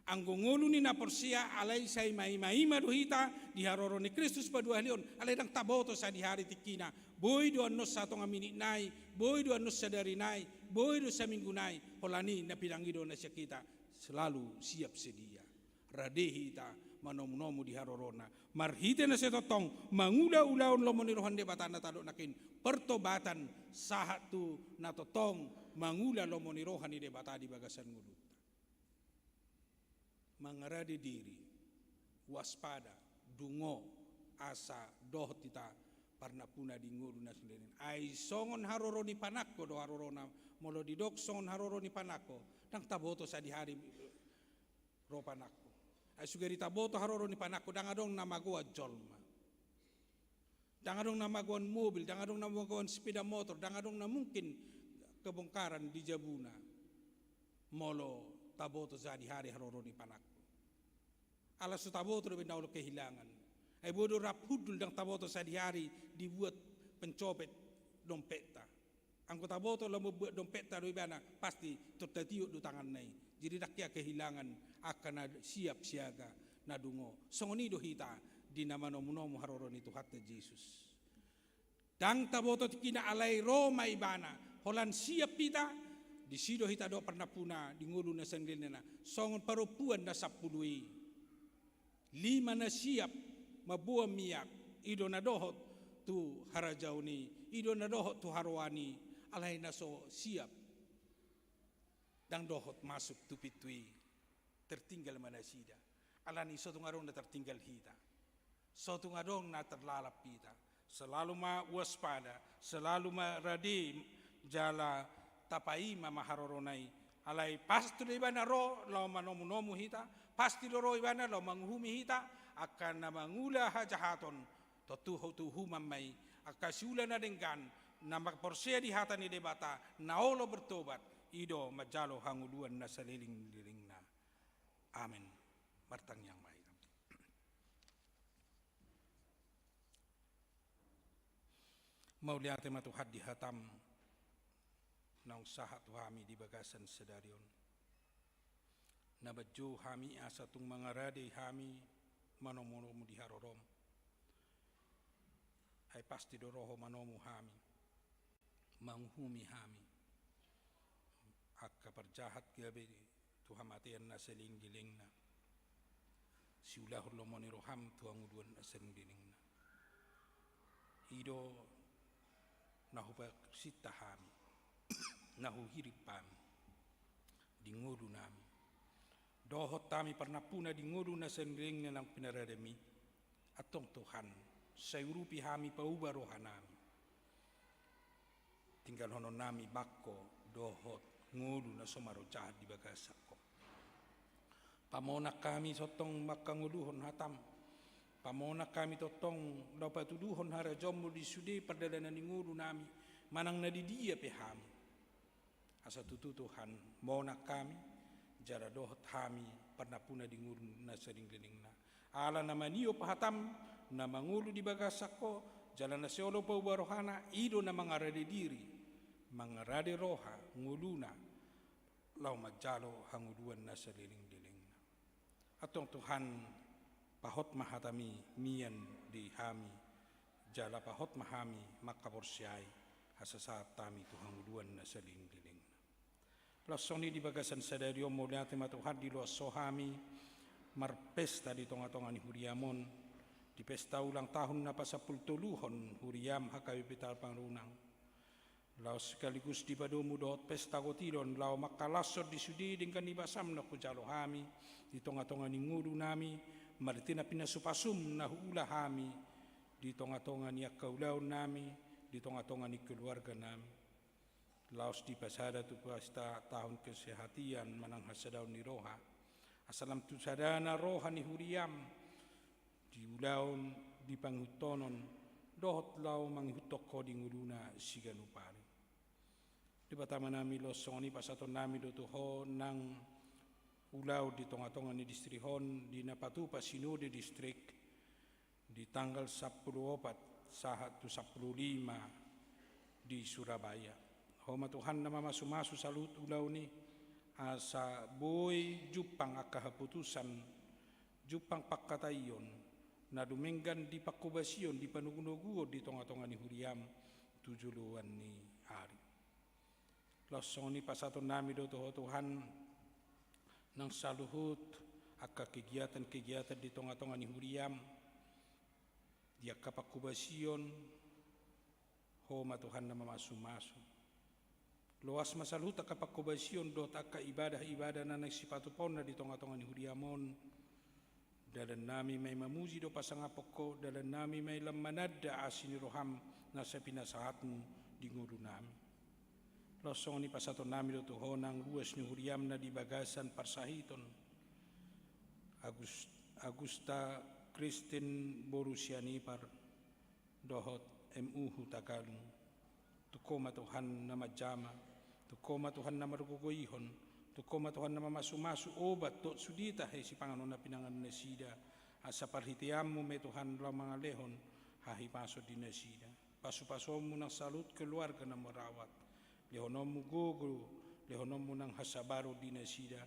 Anggo ngolu ni na porsea, alai sai maimaima do hita di haroro ni Kristus paduahalihon, alai ndang taboto sadihari tingkina. Boi do annon satonga minit nai, boi do annon sadari nai, boi do saminggu nai. Holan i na pinangido na sian hita, selalu siap sedia. Rade hita manomunomu di harorona, marhite na sai tongtong mangula ulaon lomo ni roha ni Debata na tadok nangkin, pertobatan, sahat tu na tongtong mangula lomo ni roha ni Debata di bagasan ngolunta. Mangarade diri, waspada, dungo, asa dohot hita parnampuna di ngolu na saleleng. Ai songon haroro ni panangko do harorona. Molo didok songon haroro ni panangko, ndang taboto sadihari ro panangko. Ai sugari taboto haroro ni panangko, ndang adong na magoan jolma. Ndang adong na magoan mobil, ndang adong na magoan sepeda motor, ndang adong na mungkin kebongkaran di jabuna. Molo taboto sadihari haroro ni panangko. Ala so taboto do be na olo kehilangan. Ai boi do rap hundul ndang taboto sadihari dibuat pencopet dompetta. Anggo taboto laho mambuat dompetta do ibana, pasti tor tatiop do tanganna i. Jadi ndang hea kehilangan angka na siap siaga na dungo. Songon i do hita di na manomunomu haroro ni Tuhanta Jesus. Ndang taboto tingkina alai ro ma ibana, holan siap hita, disi do hita dohot parnampuna di ngolu na salelengna, songon parompuan na sampulu i. Lima na siap mamboan miak, i do na dohot tu harajaon i, i do na dohot tu haroan i, alai na so siap ndang dohot masuk tu pintu i, tertinggal ma nasida. Alani so tung adong na tertinggal hita, so tung adong na terlalap hita. Selalu ma waspada, selalu ma rade, jala tapaima ma harorona i. Alai pasti do ibana ro laho manomunomu hita, pasti do ro ibana laho manguhumi hita, angka na mangula hajahaton, tontu ho-, tu uhuman ma i. Angka siula na denggan, na marporsea di hata ni Debata, na olo bertobat, i do manjalo hangoluan na salelenglelengna. Amen. Martangiang ma hita. Mauliate ma Tuhan di hatam naung sahat tu hami di bagasan sadari on. Na manjou hami asa tung mangarade hami manomunomu di harorom. Ai pasti do ro ho manomu hami, manguhumi hami. Angka parjahat gabe tu hamatean na salelenglelengna, siulahon lomo ni roham tu hangoluan na salelenglelengna. I do na huparsinta hami, na huhirim hami di ngolunami. Dohot hami parnampuna di ngolu na salelenglelengna naung pinarademi. Antong Tuhan, sai urupi hami, pauba rohanami. Tinggalhononnami bangko dohot ngolu na so marojahan di bagasan Ho. Pamonang hami tongtong mangkangoluhon hataM. Pamonang hami tongtong laho patuduhon harajaonMu di sude pardalanan ni ngolunami, manang na di dia pe hami. Asa tutu Tuhan, monang hami, jala dohot hami parnampuna di ngolu na saleleng ni lelengna. Ala na maniop hataM, na mangolu di bagasan Ho, jala na sai olo pauba rohana, i do na mangarade diri, mangarade roha, ngoluna, laho manjalo hangoluan na saleleng ni lelengna. Antong Tuhan, pahot ma hataMi mian di hami, jala pahot ma hami mangkaporseai, asa sahat hami tu hangoluan na saleleng ni lelengna. Laos songon i di bagasan sadari on, mauliate ma Tuhan, diloas Ho hami marpesta di tongatonga ni huriaM on, di pesta ulang tahun na pasampulutoluhon huriaM H K B P Tapanrunang. Laos sekaligus dipadomu dohot pesta gotilon, laho mangkalashon di sude denggan ni basaM na hujalo hami di tongatonga ni ngolunami, marhite na pinasupasuM na huula hami di tongatonga ni angka ulaonnami, di tongatonga ni keluarganami. Laos dipasada tu pesta tahun kesehatian manang hasadaon ni roha, asa lam tu sadana roha ni huriaM di ulaon, di pangihuthon on, dohot laho mangihuthon Ho di ngoluna siganup ari. Debata Amanami, laos songon i pasahatonnami do tu Ho nang ulaon di tongatonga ni distrik on, di na patupa sinode distrik di tanggal sampulu opat sahat tu sampulu lima di Surabaya. Ho ma Tuhan na mamasumasu saluhut ulaon i, asa boi jumpang angka haputusan, jumpang pangkataion na dumenggan di pangkobasion, di panogunoguon di tongatonga ni huriaM tu joloan ni ari. Laos songon i pasahatonnami do tu Ho Tuhan nang saluhut angka kegiatan-kegiatan di tongatonga ni huriaM, di angka pangkobasion, Ho ma Tuhan na mamasumasu. Loas ma saluhut angka pangkobasion dohot angka ibadah-ibadah na naeng sipatupaonna di tongatonga ni huriaM on. Dalannami ma i mamuji dohot pasangaphon Ho, dalannami ma i lam mananda asi ni rohaM na sai pinasahatMu di ngolunami. Laos songon i pasahatonnami do tu Ho nang ruas ni huriaM na di bagasan parsahiton, Agus-, Agusta Kristin boru Sianipar, dohot M U Hutagalung. Tu Ho ma Tuhan na manjama, tu Ho ma Tuhan na margogoihon, tu Ho ma Tuhan na mamasumasu obat dohot sude tahe sipanganon na pinangan nasida, asa parhiteanMu ma i Tuhan laho mangalehon hahipason di nasida. PasupasuonMu nang saluhut keluarga na merawat. Lehononmu gogo, lehononmu nang hasabaron di nasida,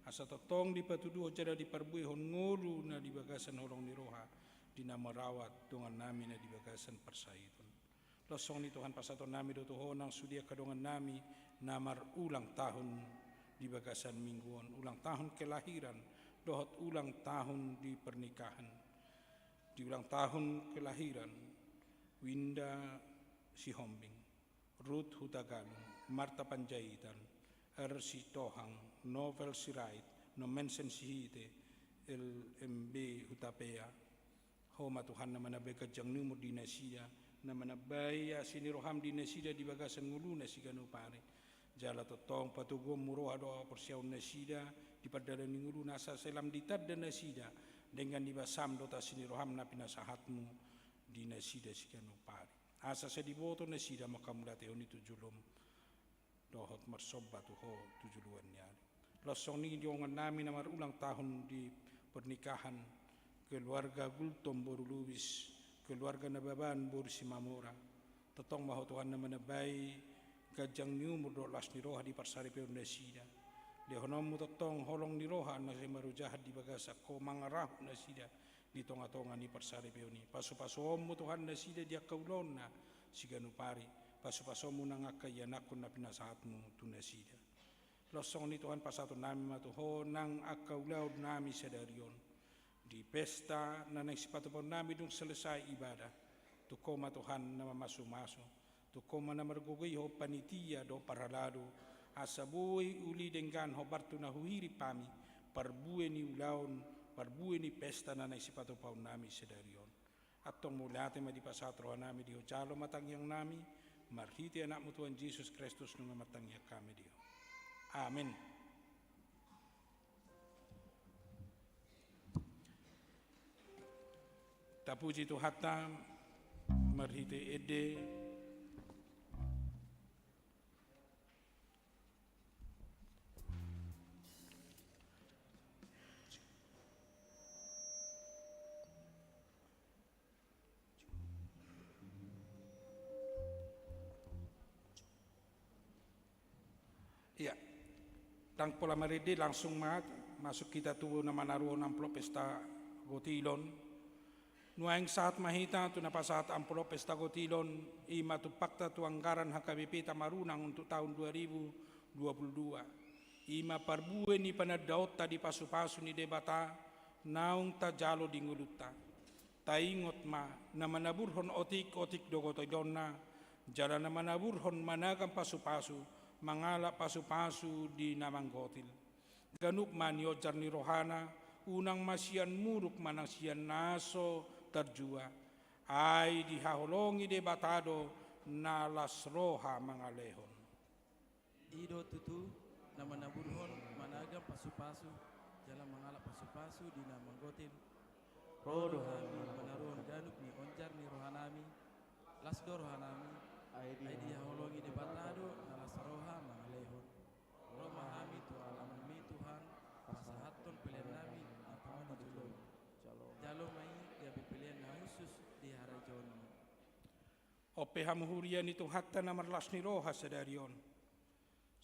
asa tongtong dipatuduhon jala diparbuehon ngolu na di bagasan holong ni roha di na merawat dongannami na di bagasan parsahiton. Laos songon i Tuhan, pasahatonnami do tu Ho nang sude angka dongannami na marulang tahun di bagasan minggu on, ulang tahun kelahiran dohot ulang tahun di pernikahan. Di ulang tahun kelahiran, Winda Sihombing, Ruth Hutagalung, Marta Panjaitan, R. Sitohang, Novel Sirait, Nomensen Sihite, L M B Hutapea. Ho ma Tuhan na manambai ganjang ni umur di nasida, na manambai asi ni roham di nasida di bagasan ngoluna siganup ari. Jala tongtong patoguonmu roha dohot haporseaon nasida di pardalanan ni ngoluna, asa sai lam ditanda nasida denggan ni basam dohot asi ni roham na pinasahatmu di nasida siganup ari. Asa sai diboto nasida ma hamuliatehon i tu jolom dohot marsomba tu Ho tu joloan ni ari. Laos songon i dongannami na marulang tahun di pernikahan, keluarga Gultom boru Lubis, keluarga Nababan boru Simamora. Tongtong ma Ho Tuhan na manambai ganjang ni umur dohot las ni roha di parsaripeon nasida. Lehononmu tongtong holong ni roha na sai marojahan di bagasan Ho mangarahut nasida di tongatonga ni parsaripeon i. Pasupasuonmu Tuhan nasida di angka ulaonna siganup ari. Pasupasuonmu nang angka ianakhon na pinasahatmu tu nasida. Laos songon i Tuhan, pasahatonnami ma tu Ho nang angka ulaonnami sadari on. Di pesta na naeng sipatupaonnami dung selesai ibadah, tu Ho ma Tuhan na mamasumasu, tu Ho ma na margogoihon panitia dohot parhalado, asa boi uli denggan hombar tu na huhirim hami parbue ni ulaon, parbue ni pesta na naeng sipatupaonnami sadari on. Antong mauliate ma dipasahat rohanami di Ho, jalo ma tangiangnami, marhite AnakMu Tuhan Jesus Kristus nunga martangiang hami di Ho. Amen. Tapuji Tuhanta marhite ende. Ia, ndang pola marende, langsung ma masuk hita tu na manaruhon amplop pesta gotilon. Nuaeng sahat ma hita tu na pasahat amplop pesta gotilon, i ma tumpakta tu anggaran H K B P-ta marunang untuk tahun dua ribu dua puluh dua. I ma parbue ni panandaonta di pasupasu ni Debata, naung tajalo di ngolunta. Taingot ma, na manaburhon otik, otik do gotilonna, jala na manaburhon managam pasupasu, mangalap pasupasu di na manggotil. Ganup ma nionjar ni rohana, unang ma sian muruk manang sian na so tarjua. Ai dihaholongi Debata do na las roha mangalehon. I do tutu, na manaburhon managam pasupasu, jala mangalap pasupasu di na manggotil. Ro do hami manaruhon ganup ni onjar ni rohanami, las do rohanami, ai dihaholongi Debata do na las roha mangalehon. Ro ma hami tu alamanmi Tuhan, pasahathon peleannami na tumama di joloM. Jalo ma i gabe pelean na hushus di harajaonMu. On pe hamu huria ni Tuhanta na marlas ni roha sadari on.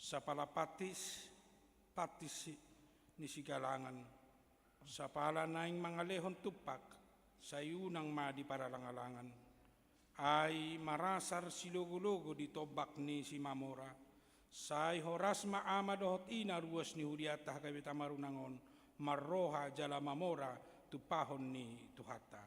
Sapala pantis, pantis ni sigalangan. Sapala naeng mangalehon tumpak, sai unang ma diparalangalangan. Ai marasar silogologo di tombak ni Simamora. Sai horas ma ama dohot ina ruas ni hurianta H K B P-ta marunang on, marroha jala mamora tumpahon ni Tuhanta.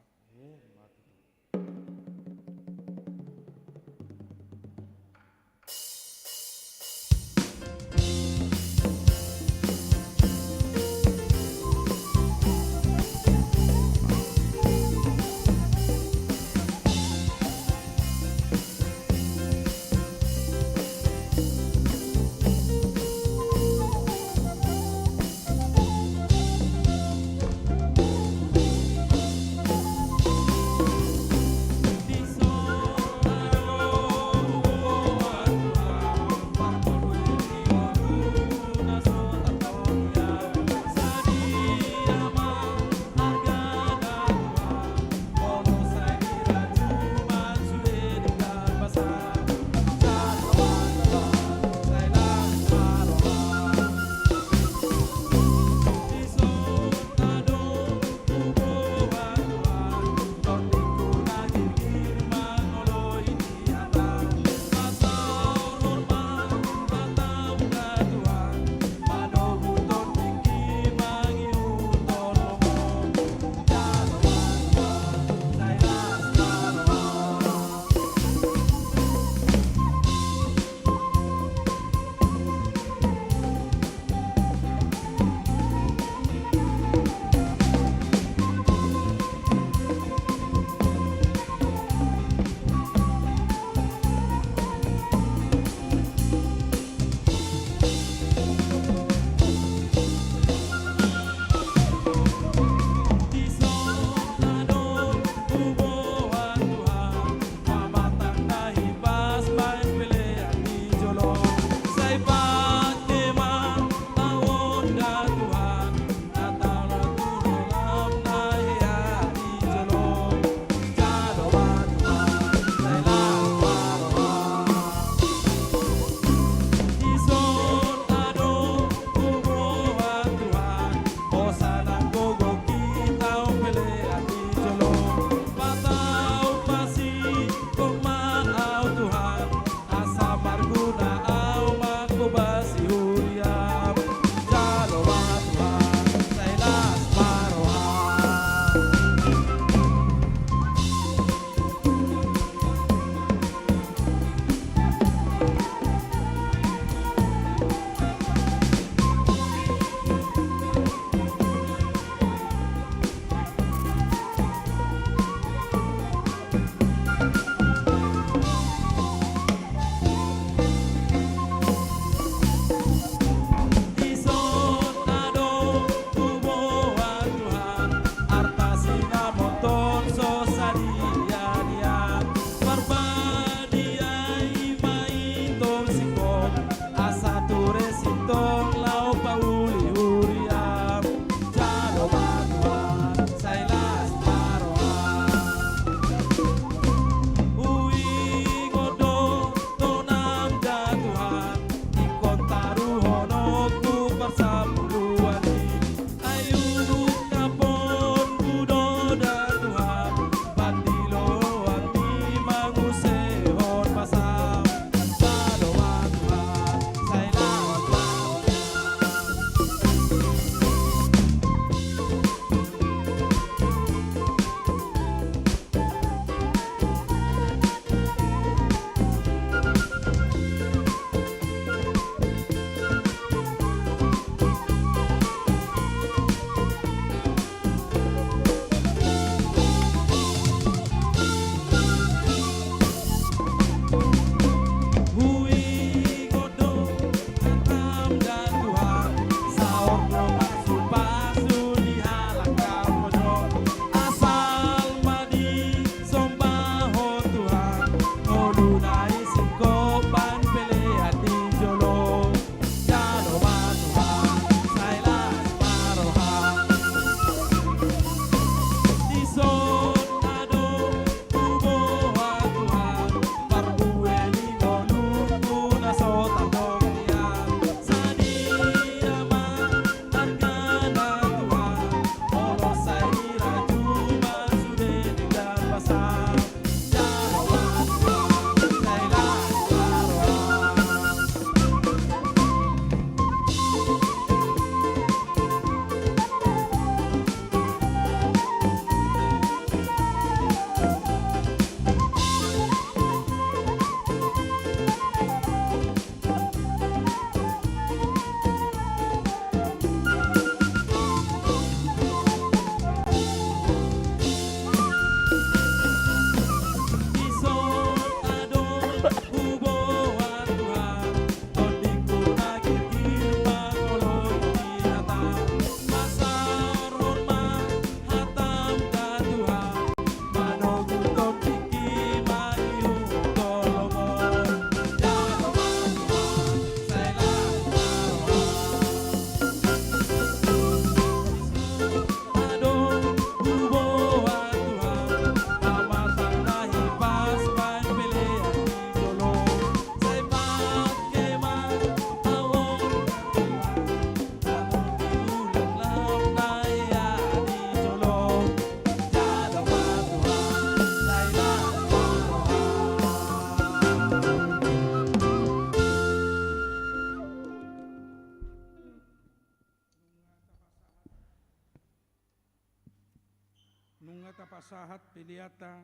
Nunga tapasahat peleanta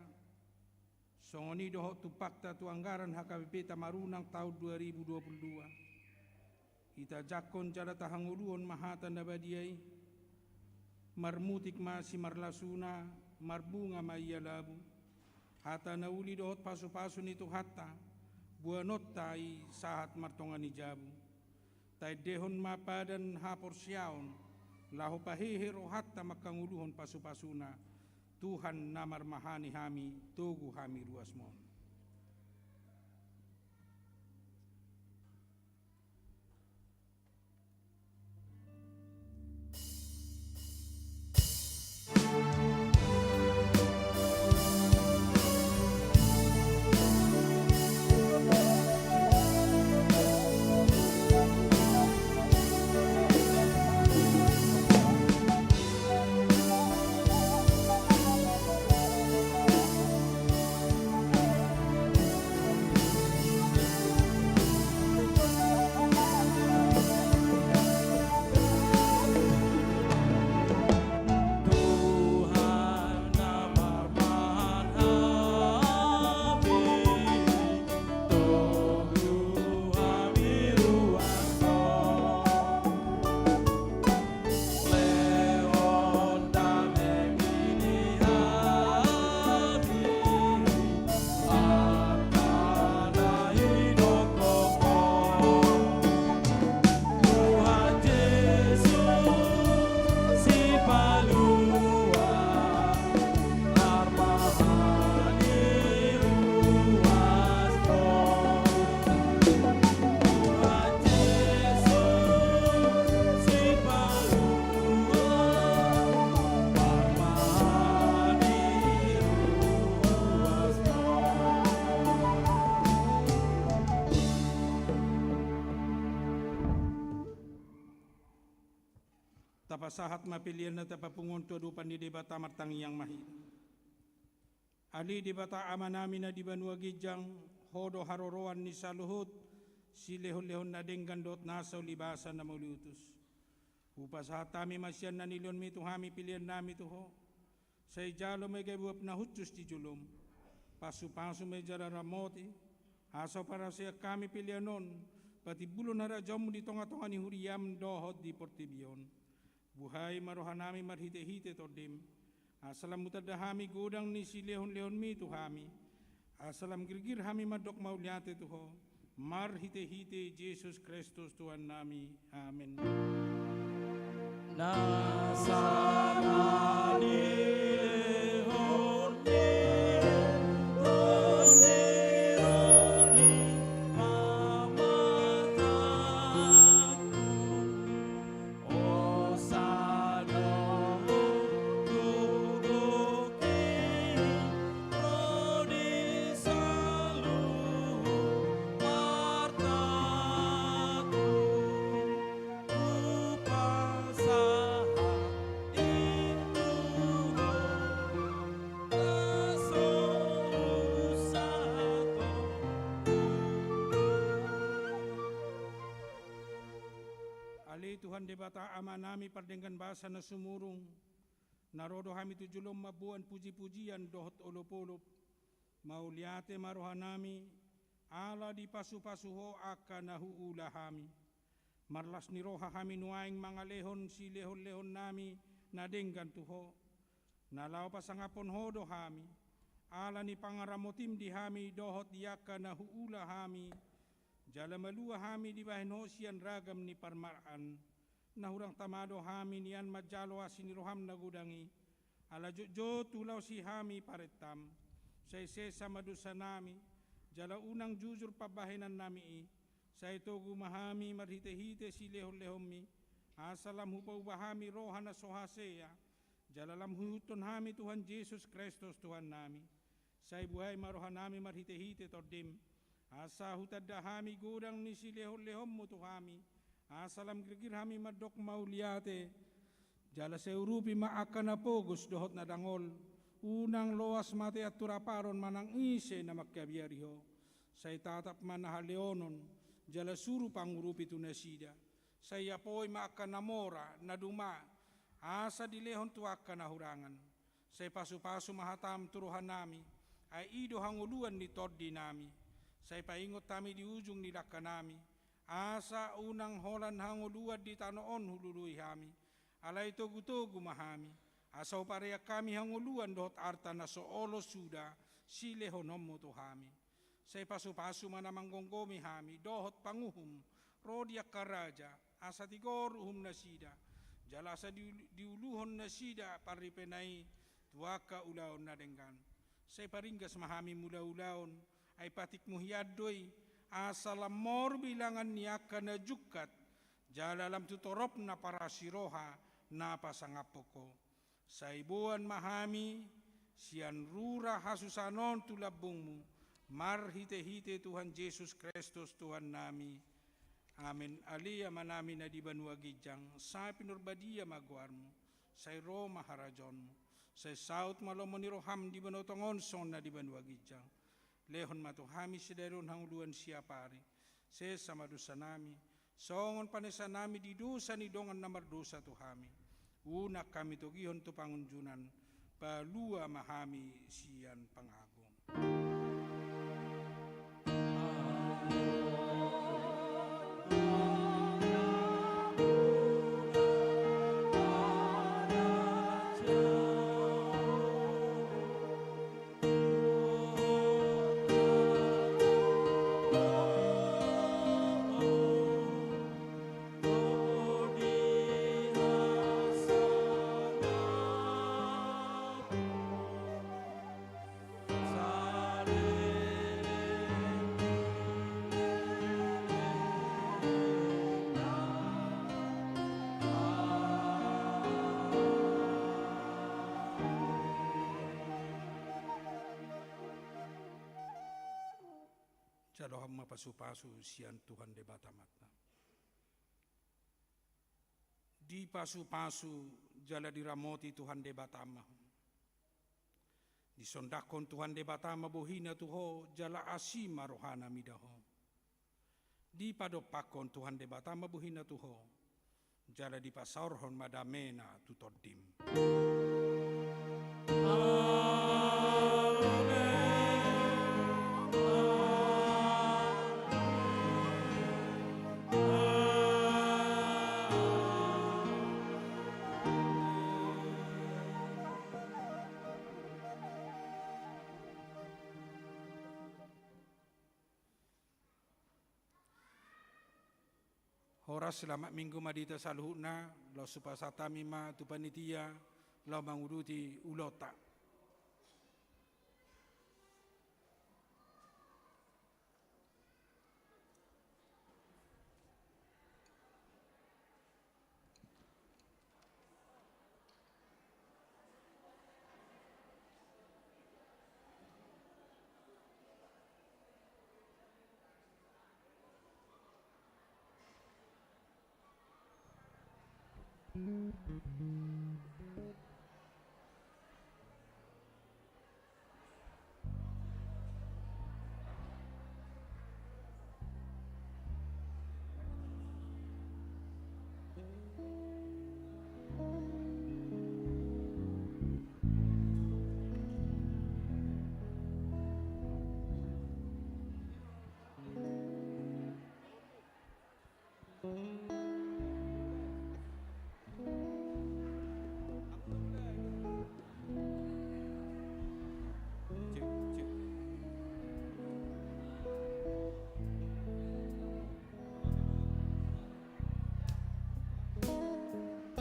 songon i dohot tumpakta tu anggaran H K B P ta marunang taon dua ribu dua puluh dua. Ita jangkon jala tahangoluhon ma hata na badia i. Marmutik ma simarlasuna, marbunga ma ia labu. Hata na uli dohot pasupasu ni Tuhanta, boanonta i sahat martonga ni jabu. Taendehon ma padan haporseaon, laho pahehe rohanta mangkangoluhon pasupasuna. Tuhan na marmahani hami, togu hami ruasmon. Tapasahat ma pelean na tapapungu on tu adopan ni Debata. Martangiang ma hita. Ale Debata Amanami na di banua ginjang, Ho do haroroan ni saluhut silehonlehon na denggan dohot nasa ulibasa na mauliutus. Hupasahat hami ma sian na nilehonMi tu hami peleannami tu Ho. Sai jalo ma i gabe uap na hushus di joloM. Pasupasu ma i jala ramoti, asa huparsaehon hami pelean on patimbulhon harajaonMu di tongatonga ni huriaM dohot di portibi on. Buhai ma rohanami marhitehite TondiM, asa lam hutanda hami godang ni silehonlehonMi tu hami, asa lam girgir hami mandok mauliate tu Ho, marhitehite Jesus Kristus Tuhannami. Amen. Na sada nilehon ni Tondi Roha ni Amanta, osa do hugogoi ro di saluhut artaku, hupasahat i tu Ho, na so huusahon. Ale Tuhan Debata Amanami pardenggan basa na sumurung, na ro do hami tu joloM mamboan pujipujian dohot olopolop. Mauliate ma rohanami, ala dipasupasu Ho angka na huula hami. Marlas ni roha hami nuaeng mangalehon silehonlehonnami na denggan tu Ho, na laho pasangaphon Ho do hami, ala ni pangaramotiM di hami dohot di angka na huula hami, jala malua hami dibahen Ho sian ragam ni parmaraan. Na hurang tama do hami nian manjalo asi ni rohaM na godang i, ala jotjot hulaosi hami parentaM. Sai sesa ma dosanami, jala unang jujur pambahenannami i. Sai togu ma hami marhitehite silehonlehonMi, asa lam hupauba hami roha na so hasea, jala lam huihuthon hami Tuhan Jesus Kristus Tuhannami. Sai buhai ma rohanami marhitehite TondiM, asa hutanda hami godang ni silehonlehonMu tu hami, asa lam girgir hami mandok mauliate. Jala sai urupi ma angka na pogos dohot na dangol, unang loas mate anturaparon manang ise na mangkabiari Ho. Sai tatap ma na haleonon, jala suru pangurupi tu nasida. Sai apoi ma angka na mora, na duma, asa dilehon tu angka na hurangan. Sai pasupasu ma hataM tu rohanami, ai i do hangoluan ni tondinami. Sai paingot hami di ujung ni langkanami, asa unang holan hangoluan di tano on hulului hami. Alai togutogu ma hami, asa hupareang hami hangoluan dohot arta na so olo suda silehononMu tu hami. Sai pasupasu ma na manggomgomi hami dohot panguhum ro di angka raja, asa tigor uhum nasida, jala asa diul-, diuluhon nasida parripena i tu angka ulaon na denggan. Sai paringgas ma hami mulaulaon, ai patikMu hian do i, asa lam moru bilangan ni angka na jungkat, jala lam tu toropna parasiroha na pasangaphon Ho. Sai boan ma hami sian rura hasusahan on tu lambungMu, marhitehite Tuhan Jesus Kristus Tuhannami. Amen. Ale Amanami na di banua ginjang, sai pinarbadia ma goarMu, sai ro ma harajaonMu, sai saut ma lomo ni rohaM di banua tonga on songon na di banua ginjang. Lehon ma tu hami sadari on hangoluan siapari. Sesa ma dosanami, songon panesanami di dosa ni dongan na mardosa tu hami. Unang hami togihon tu pangunjunan, palua ma hami sian pangago. Jalo hamu ma pasupasu sian Tuhan Debata Amanta. Dipasupasu jala diramoti Tuhan Debata ma ho. Disondangkon Tuhan Debata ma bohiNa tu ho, jala asi ma rohaNa mida ho. Dipadompakkon Tuhan Debata ma bohiNa tu ho, jala dipasaorhon ma dameNa tu tondim. Horas, selamat Minggu ma di hita saluhutna. Laos hupasahat hami ma tu panitia laho manguduti ulaonta.